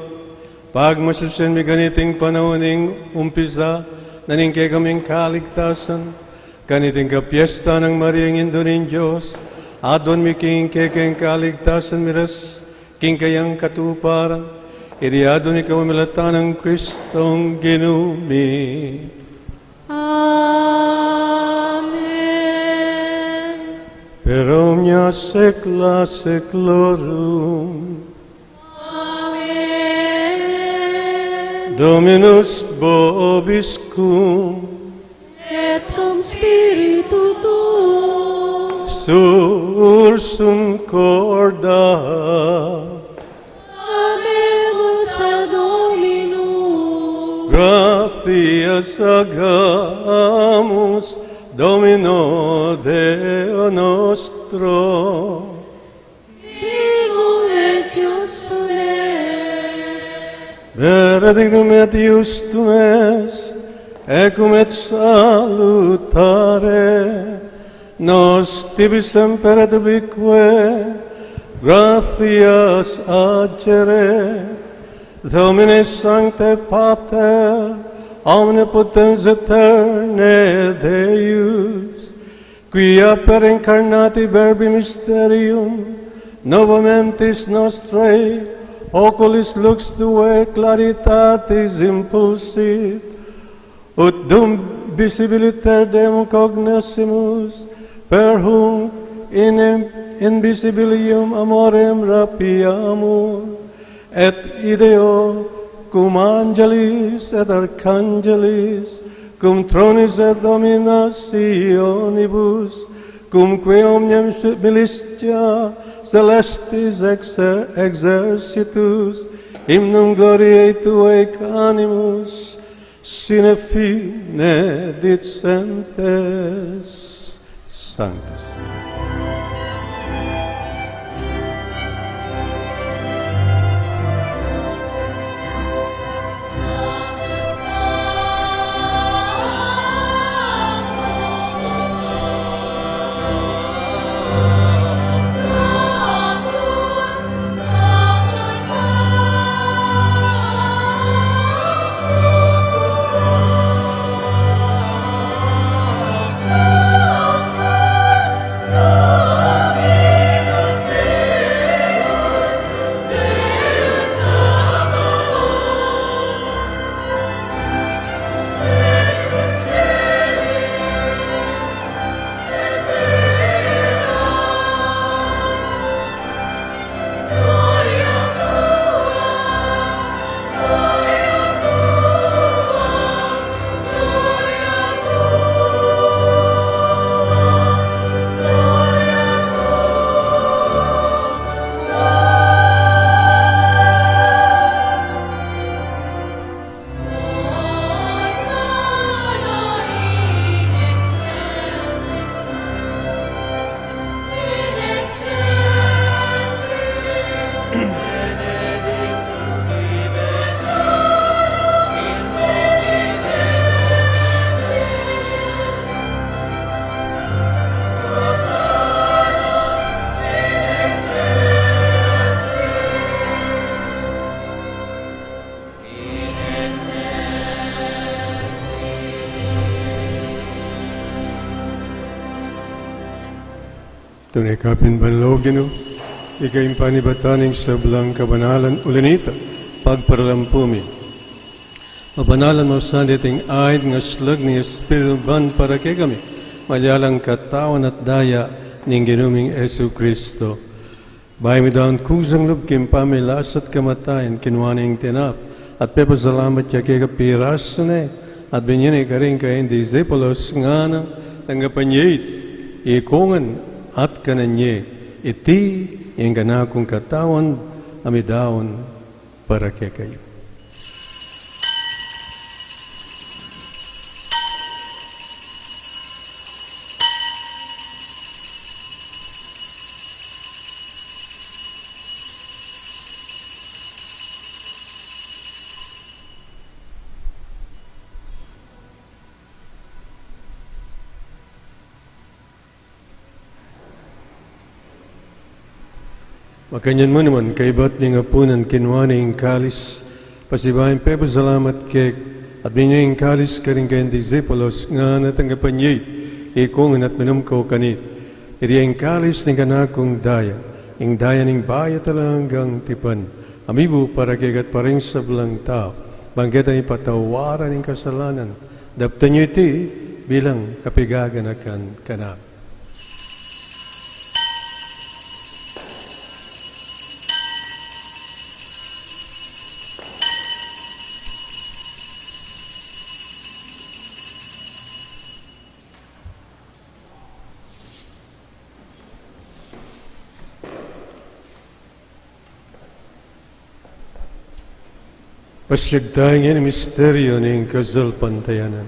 pagmasusian mi kaniting panaun ning umpisa na ning kekaming kaligtasan, kaniting kapiestan nang Mariang Indu ning Dios, aduan mi king kekeng kaligtasan miras king kayang katuparan, iti aduan mi kapamilatan nang Kristong Ginu mi. Amen. Per omnia saecula saeculorum. Amen. Dominus vobiscum. Et cum spiritu tuo. Sursum corda. Habemus ad Dominum. Gratias agamus Domino Deo nostro. Dignum et justum est. Vere dignum et justum est, et cum et salutare, nos tibi semper et ubique gratias agere, Domine sancte Pater, omnipotens aeterni Deus, quia per incarnati verbi mysterium novamentis nostrae oculis lux tuae claritatis impulsit, ut dum visibiliter Deum cognoscimus, per hum in invisibilium amorem rapiamur, et ideo cum angelis et archangelis, cum tronis et dominationibus, cumque omnia militia caelestis exer-, exercitus, hymnum gloriae tuae canimus, sine fine dicentes. Sanctus. Tune kapin banal, O Ginu, ika ing panibatan ning sablang kabanalan, uli na nita, pagparalampu mi. Mabanalan mo sa deting ain, ngaslag ning Espiritu ban para kekami, malyalang katawan at daya ning Ginu ming Jesucristo. Bayu mi daun kusang lub king pamilas at kamatayan, kinua ne ing tinape, at pepasalamat ya keka, pirasu ne, at binie ne karing kayang disipulos, ngana, tanggapan ye iti, ikongan at kanan ye, iti ing kanakung katawan, a midaun para kekayu. Makanyan mu naman, kaybat ning apunan, kinua ne ing kalis, pasibayu yang pepasalamat keka, at binie ing kalis karing kayang disipulos, ngana, tanggapan ye iti, ikongan at minum kayu kaniti, iti ing kalis ning kanakung daya, ing daya ning bayu at alang anggang tipan, a mibu para kekayu at para king sablang tau, ban keta ipatawaran ing kasalanan. Daptan ye iti bilang kapaganakan kanaku. Pasiag tamu king misteryu ning kasalpantayanan.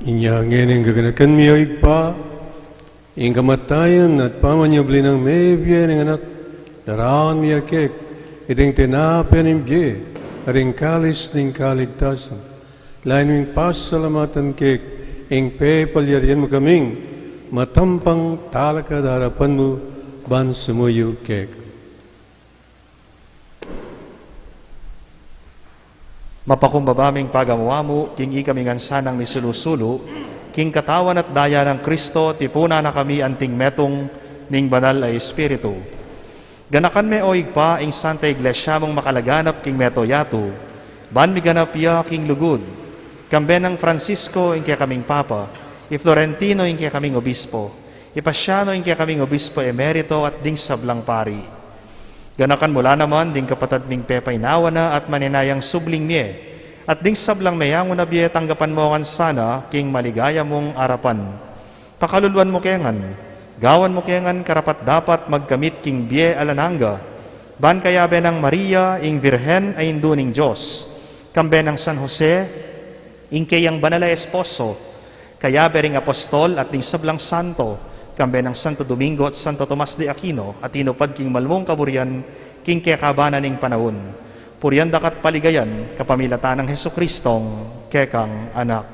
Inya ngeni, gaganakan mi, O Ibpa, ing kamatayan at pamanyubli nang mebie ning Anak, daraunan mi keka iting tinape ning bie at ing kalis ning kaligtasan. Lalu ming pasalamatan keka ing pepalyarian mu kaming matampang talakad king arapan mu ban sumuyu keka. Mapakumbaba ming pagamu-amu king ikami ngan sanang misulu-sulu king katawan at daya nang Kristo, tipunan na kami anting metung ning Banal a Espiritu. Ganakan me, O Ibpa, ing Santa Iglesia mung makalaganap king meto yatu, ban miganap ya king lugud, kambe nang Francisco ing kekaming Papa, i Florentino ing kekaming Obispo, i Paciano ing kekaming Obispo Emerito, at ding sablang pari. Ganakan mu la naman ding kapatad ming pepainawa na at maninayang subling mie, at ding sablang meyangu na bie, tanggapan mu ngan sana king maligaya mung arapan. Pakaluluan mu ke ngan, gawan mu ke ngan karapat-dapat magkamit king bie alang angga, ban kayabe nang Maria, ing Birhen a Indu ning Dios, kambe nang San Jose, ing keyang banal a esposo, kayabe ring apostol at ding sablang santo, kambe nang Santo Domingo at Santo Tomas de Aquino, a tinupad king malmung kaburian king kekaban na ning panaun. Purian da ka at paligayan kapamilatan nang Jesucristong kekang Anak.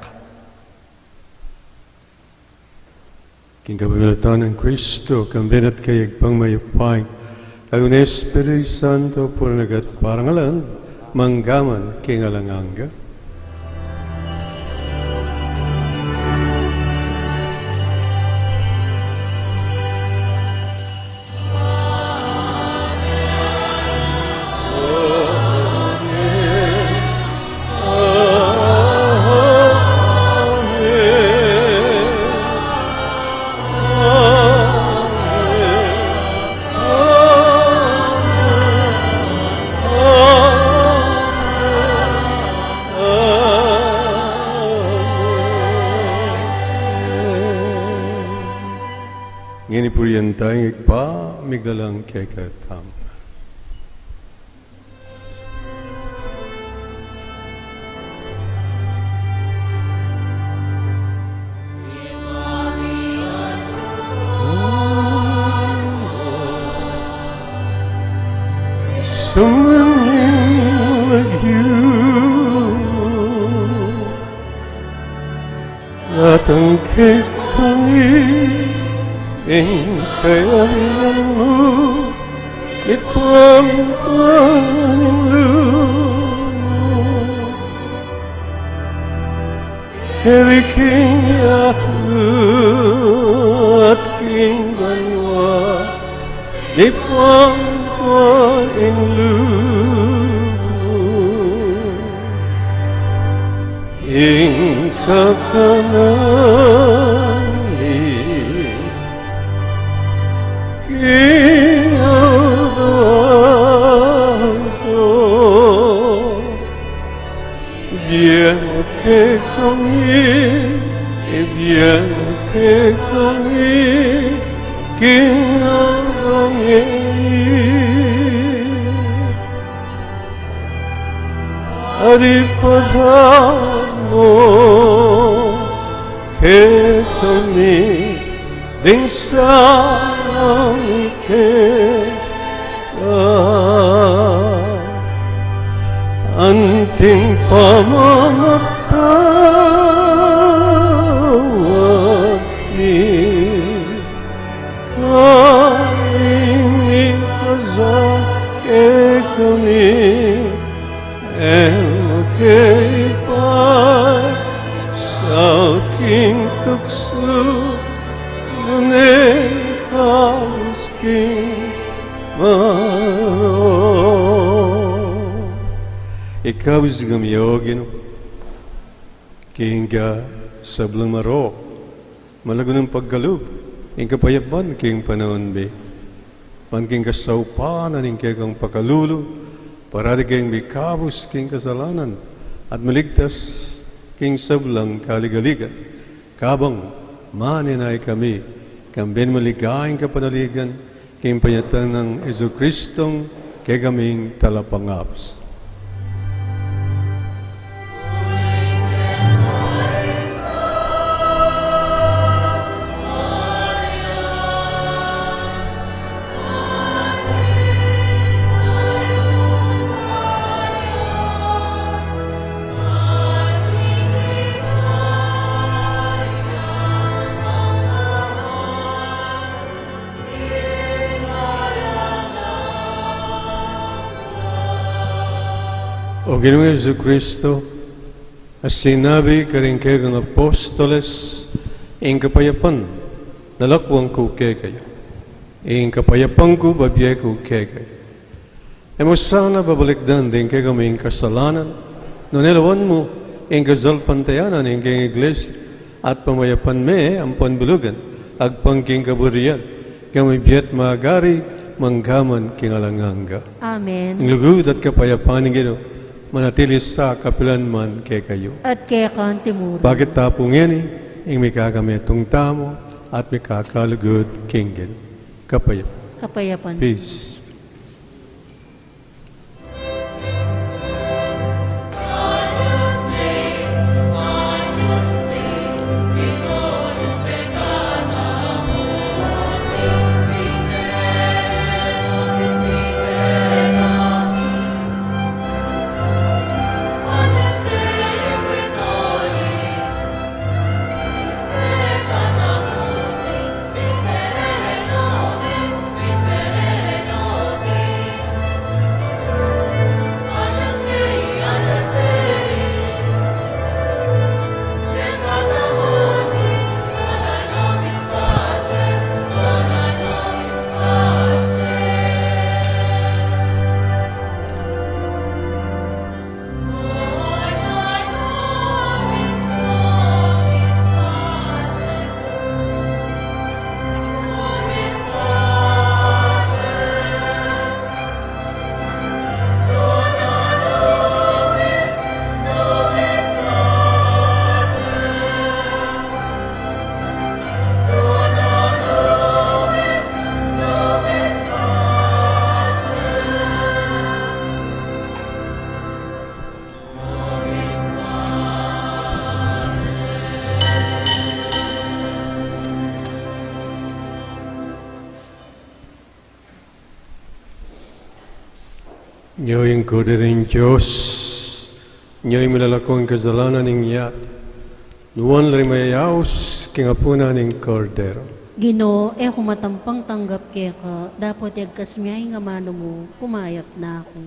King kapamilatan nang Kristo, kambe na at kaya ing Ibpang mayupaya, lalo na ing Espiritu Santo, purian na ka at parangalan, mangga man king alang angga. Ini purian taya ing Ibpa, miglalang kekatamu. Sumang lagyu. Datang kekami ing kayarian mu, mipamintuan ing lub mu. Keri king yatu at king banua, mipamintuan ing lub mu. Ing kakanan mi king aldo-aldo, ibie mu kekami, ibie mu kekami king aldo ngeni. At ipadala mu kekami ding sala mi keka, anting pamamatawad mi karing mikasala kekami, e mu ke ipaisaul king tuksu, nune ikabus king marok. Ikabus kami, O Ginu, king sablang marok, malago nang pagkalub ing kapayapan king panaun mi, ban king kasaupan ning kekang pakalulu, parati keng mikabus king kasalanan at maligtas king sablang kaligaligan, kabang manenaya kami kambe ning maligayang kapanaligan, king panyatang nang Jesucristong kekaming Talapangabus. O Ginung Jesucristo, a sinabi karing kekang apostoles, ing kapayapan lakwan ku kekayu, ing kapayapan ku bibie ku kekayu. E mu sana babalikdan ding kekaming kasalanan, nune lawan mu ing kasalpantayanan ning kekang Iglesia, at pamayapan me ampon bulugan agpang king kaburian, ika mibie at magari manggaman king alang angga. Amen. Ing lugud at kapayapan ning Ginu manatili sa kapilan man kekayu. At keka naman murin. Bakit tapu ngeni ing mikakametung tamu at mikakalugud king Ginu. Kapayapan. Kapayapan. Peace. Nya ing Kordero ning Dios, nya ing milalako king kasalanan ning yatu. Nuan la ring mayayaus king apunan ning Kordero. Ginu, e ku matampang tanggap keka, dapot yagkas mu ing amanu mu, kumayap na ku.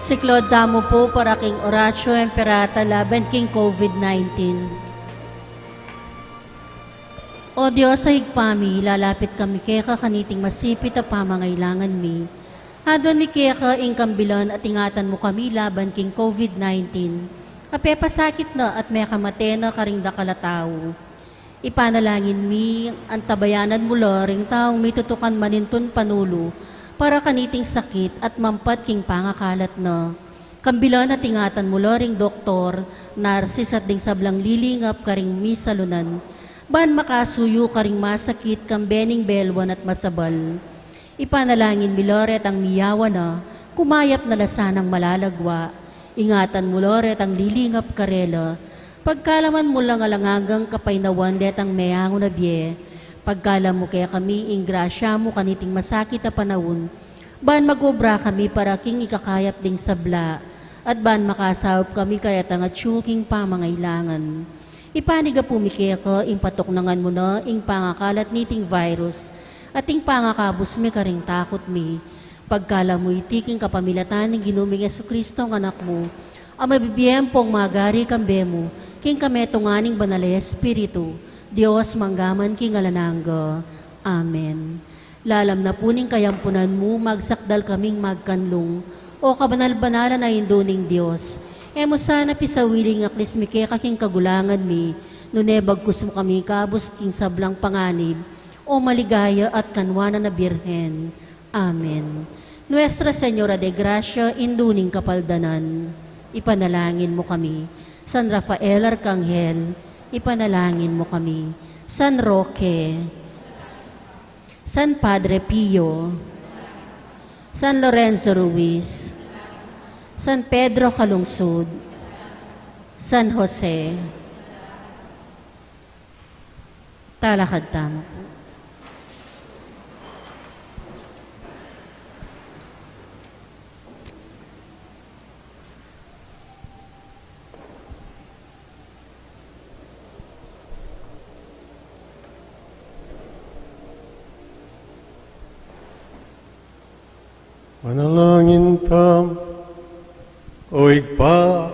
Siklaud tamu pu para king Oratio Imperata laban king COVID nineteen. O Dios a Ibpa mi, lalapit kami keka kaniting masipit a pamangailangan mi. Aduan mi keka ing kambilan at ingatan mu kami laban king COVID nineteen a pepasakit na at mekamate na karing dakal a tau. Ipanalangin mi, antabayanan mu la ring taung mitutukan manintun panulu para kaniting sakit at mampat king pangakalat na. Kambilan at ingatan mu la ring doktor, narsis at ding sablang lilingap karing misalunan, ban makasuyu karing masakit kambe ning belwan at masabal. Ipanalangin mi la retang miyawa na, kumayap na la sanang malalagwa. Ingatan mu la retang lilingap karela. Pagkaluban mu lang alang anggang kapaynawan detang meangu na bie. Pagkaluban mu kekami ing grasya mu kaniting masakit a panaun, ban mag-obra kami para king ikakayap ding sabla, at ban makasaup kami karetang atyu king pamangailangan. Ipanyawad mi keka ing patuknangan mu na ing pangakalat niting virus at ing pangakabus mi karing takut mi. Pagkaluban mu iti king kapamilatan ning Ginu ming Jesucristo a Anak mu, a mabibie ampong magari kambe mu king kametungan ning Banal a Espiritu, Dios mangga man king alang angga. Amen. Lalam na pu ning kayampunan mu, magsakdal kaming magkanlung. O kabanal-banalan a Indu ning Dios, e mu sana pisawili ing aklis mi keka king kagulangan mi, nune bagkus mu kami ikabus king sablang panganib, o maligaya at kanwanan a Birhen. Amen. Nuestra Señora de Gracia, Indu ning Kapaldanan, ipanalangin mu kami. San Rafael Arkanghel, ipanalangin mu kami. San Roque, San Padre Pio, San Lorenzo Ruiz, San Pedro Calungsod, San Jose. Talakad tamu pu. Manalangin tamu. O Ibpa,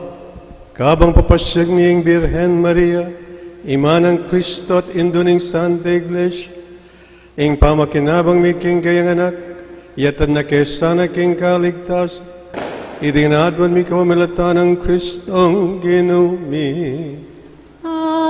kabang papasiag mi ing Birhen Maria, Ima nang Kristo at Indu ning Santa Iglesia, ing pamakinabang mi king kayang anak, yatad na ke sana king kaligtasan. Iti ing aduan mi kapamilatan nang Kristong Ginu mi. Amen.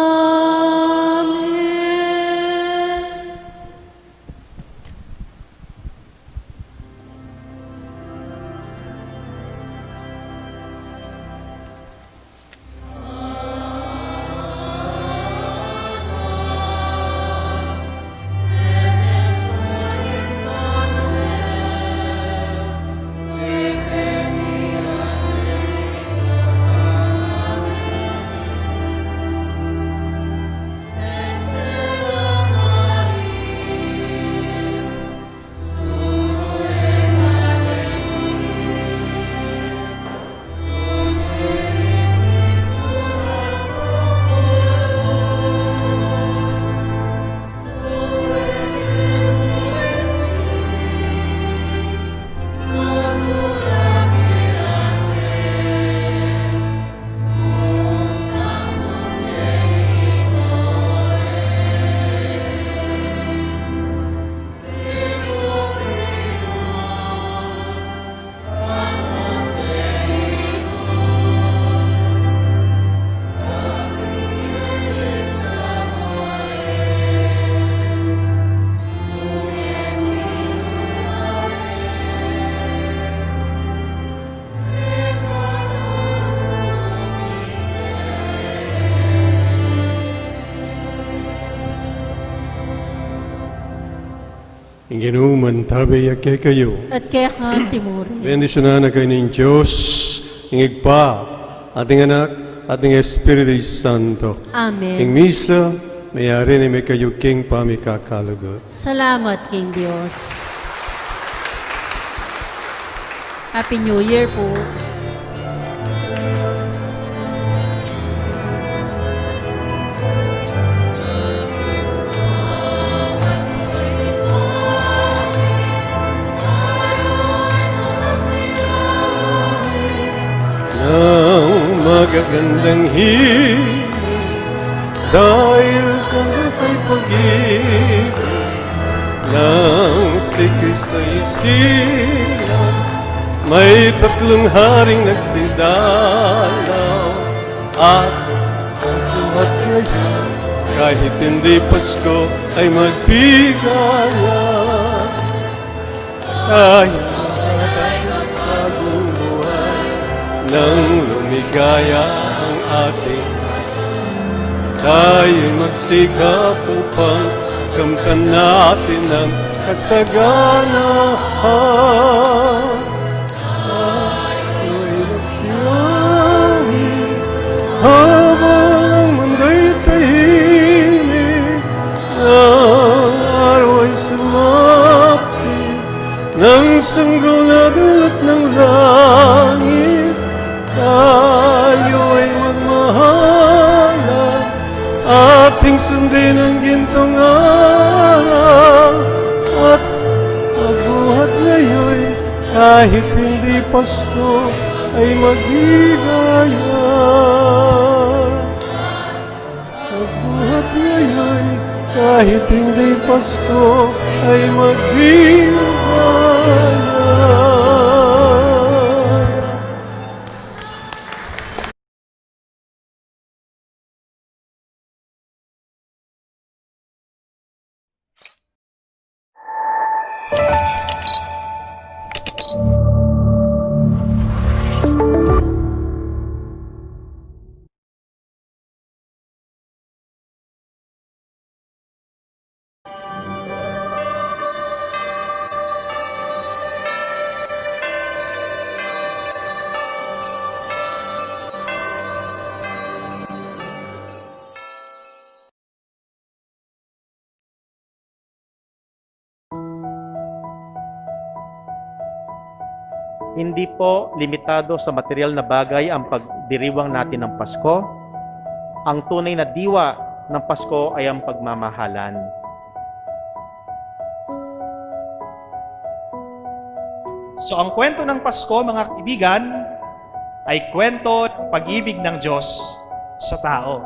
Ing Ginu mantabe ya kekayu. At keka mu rin. Bendisyunan na kayu ning Dios, ing Ibpa, at ing Anak, at ing Espiritu Santo. Amen. Ing misa meyari ne, mekayu king pamikakalugud. Salamat king Dios. Happy New Year po. Gandang himig dahil sa dasay pag-ibig nang si Kristo'y isilang. May tatlung haring nagsidalaw at ang buhat ngayon, kahit hindi Pasko, ay magbigaya. Tayo ay magpagbuhay nang lumigaya ang ating tayo magsikap upang kamtan natin ang kasaganahan. Tayo'y magsiyahi habang ang mundo'y tahimik, ang araw ay sumapit, nang sanggol na dulot ng langit, tayo ay magmahalan, ating sundin ang gintong araw, at magbuhat ngayon, kahit hindi Pasko, ay magligaya. Magbuhat ngayon, kahit hindi Pasko, ay magligaya. Hindi po limitado sa material na bagay ang pagdiriwang natin ng Pasko. Ang tunay na diwa ng Pasko ay ang pagmamahalan. So, ang kwento ng Pasko, mga kaibigan, ay kwento ng pag-ibig ng Diyos sa tao.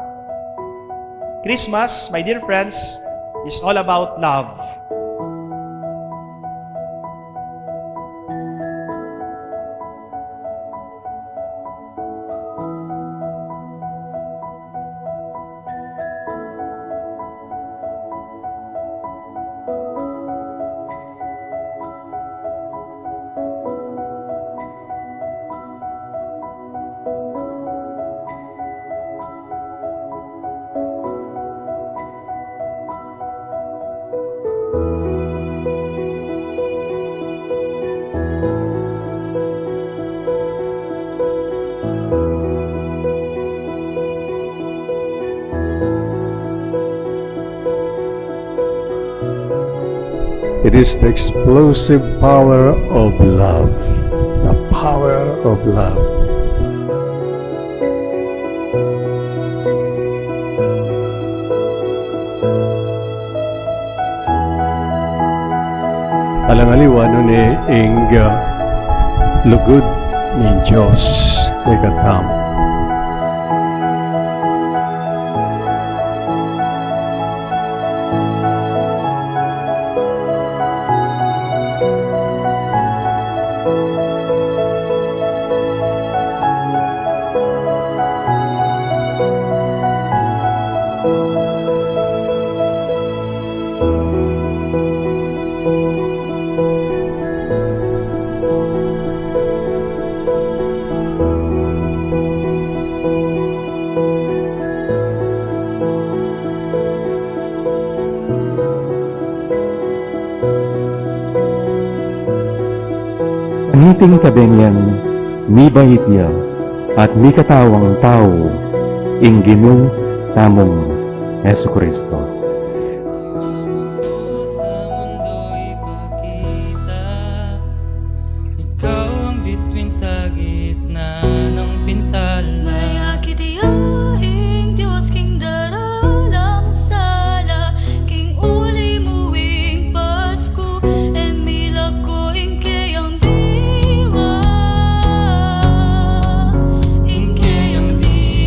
Christmas, my dear friends, is all about love. It is the explosive power of love. The power of love. Alang aliwa nune ing, ah, lugud ning Dios kekatamu. Niting kabenyan, mibait ya, at mikatawang tau, ing Ginu tamung Jesucristo. Sa mundo ipakita, ikaw ang bituin sa gitna ng pinsala. Mayakit ya ing Dios king daralan mung sala, king uli mu ing Pasku, e milagro ing keyang diwa, ing keyang diwa.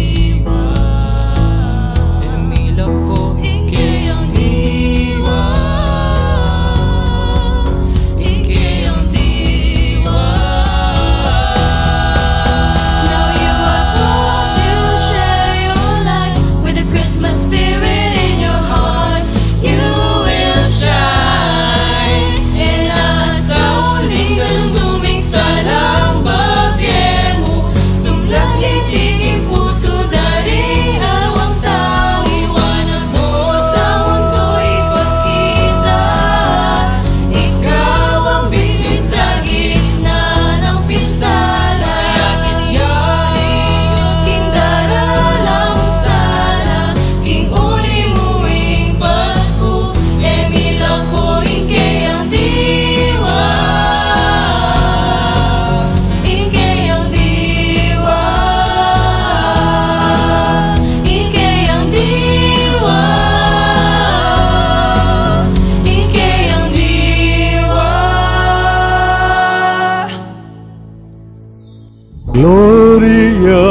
Gloria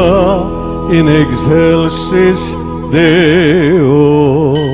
in excelsis Deo.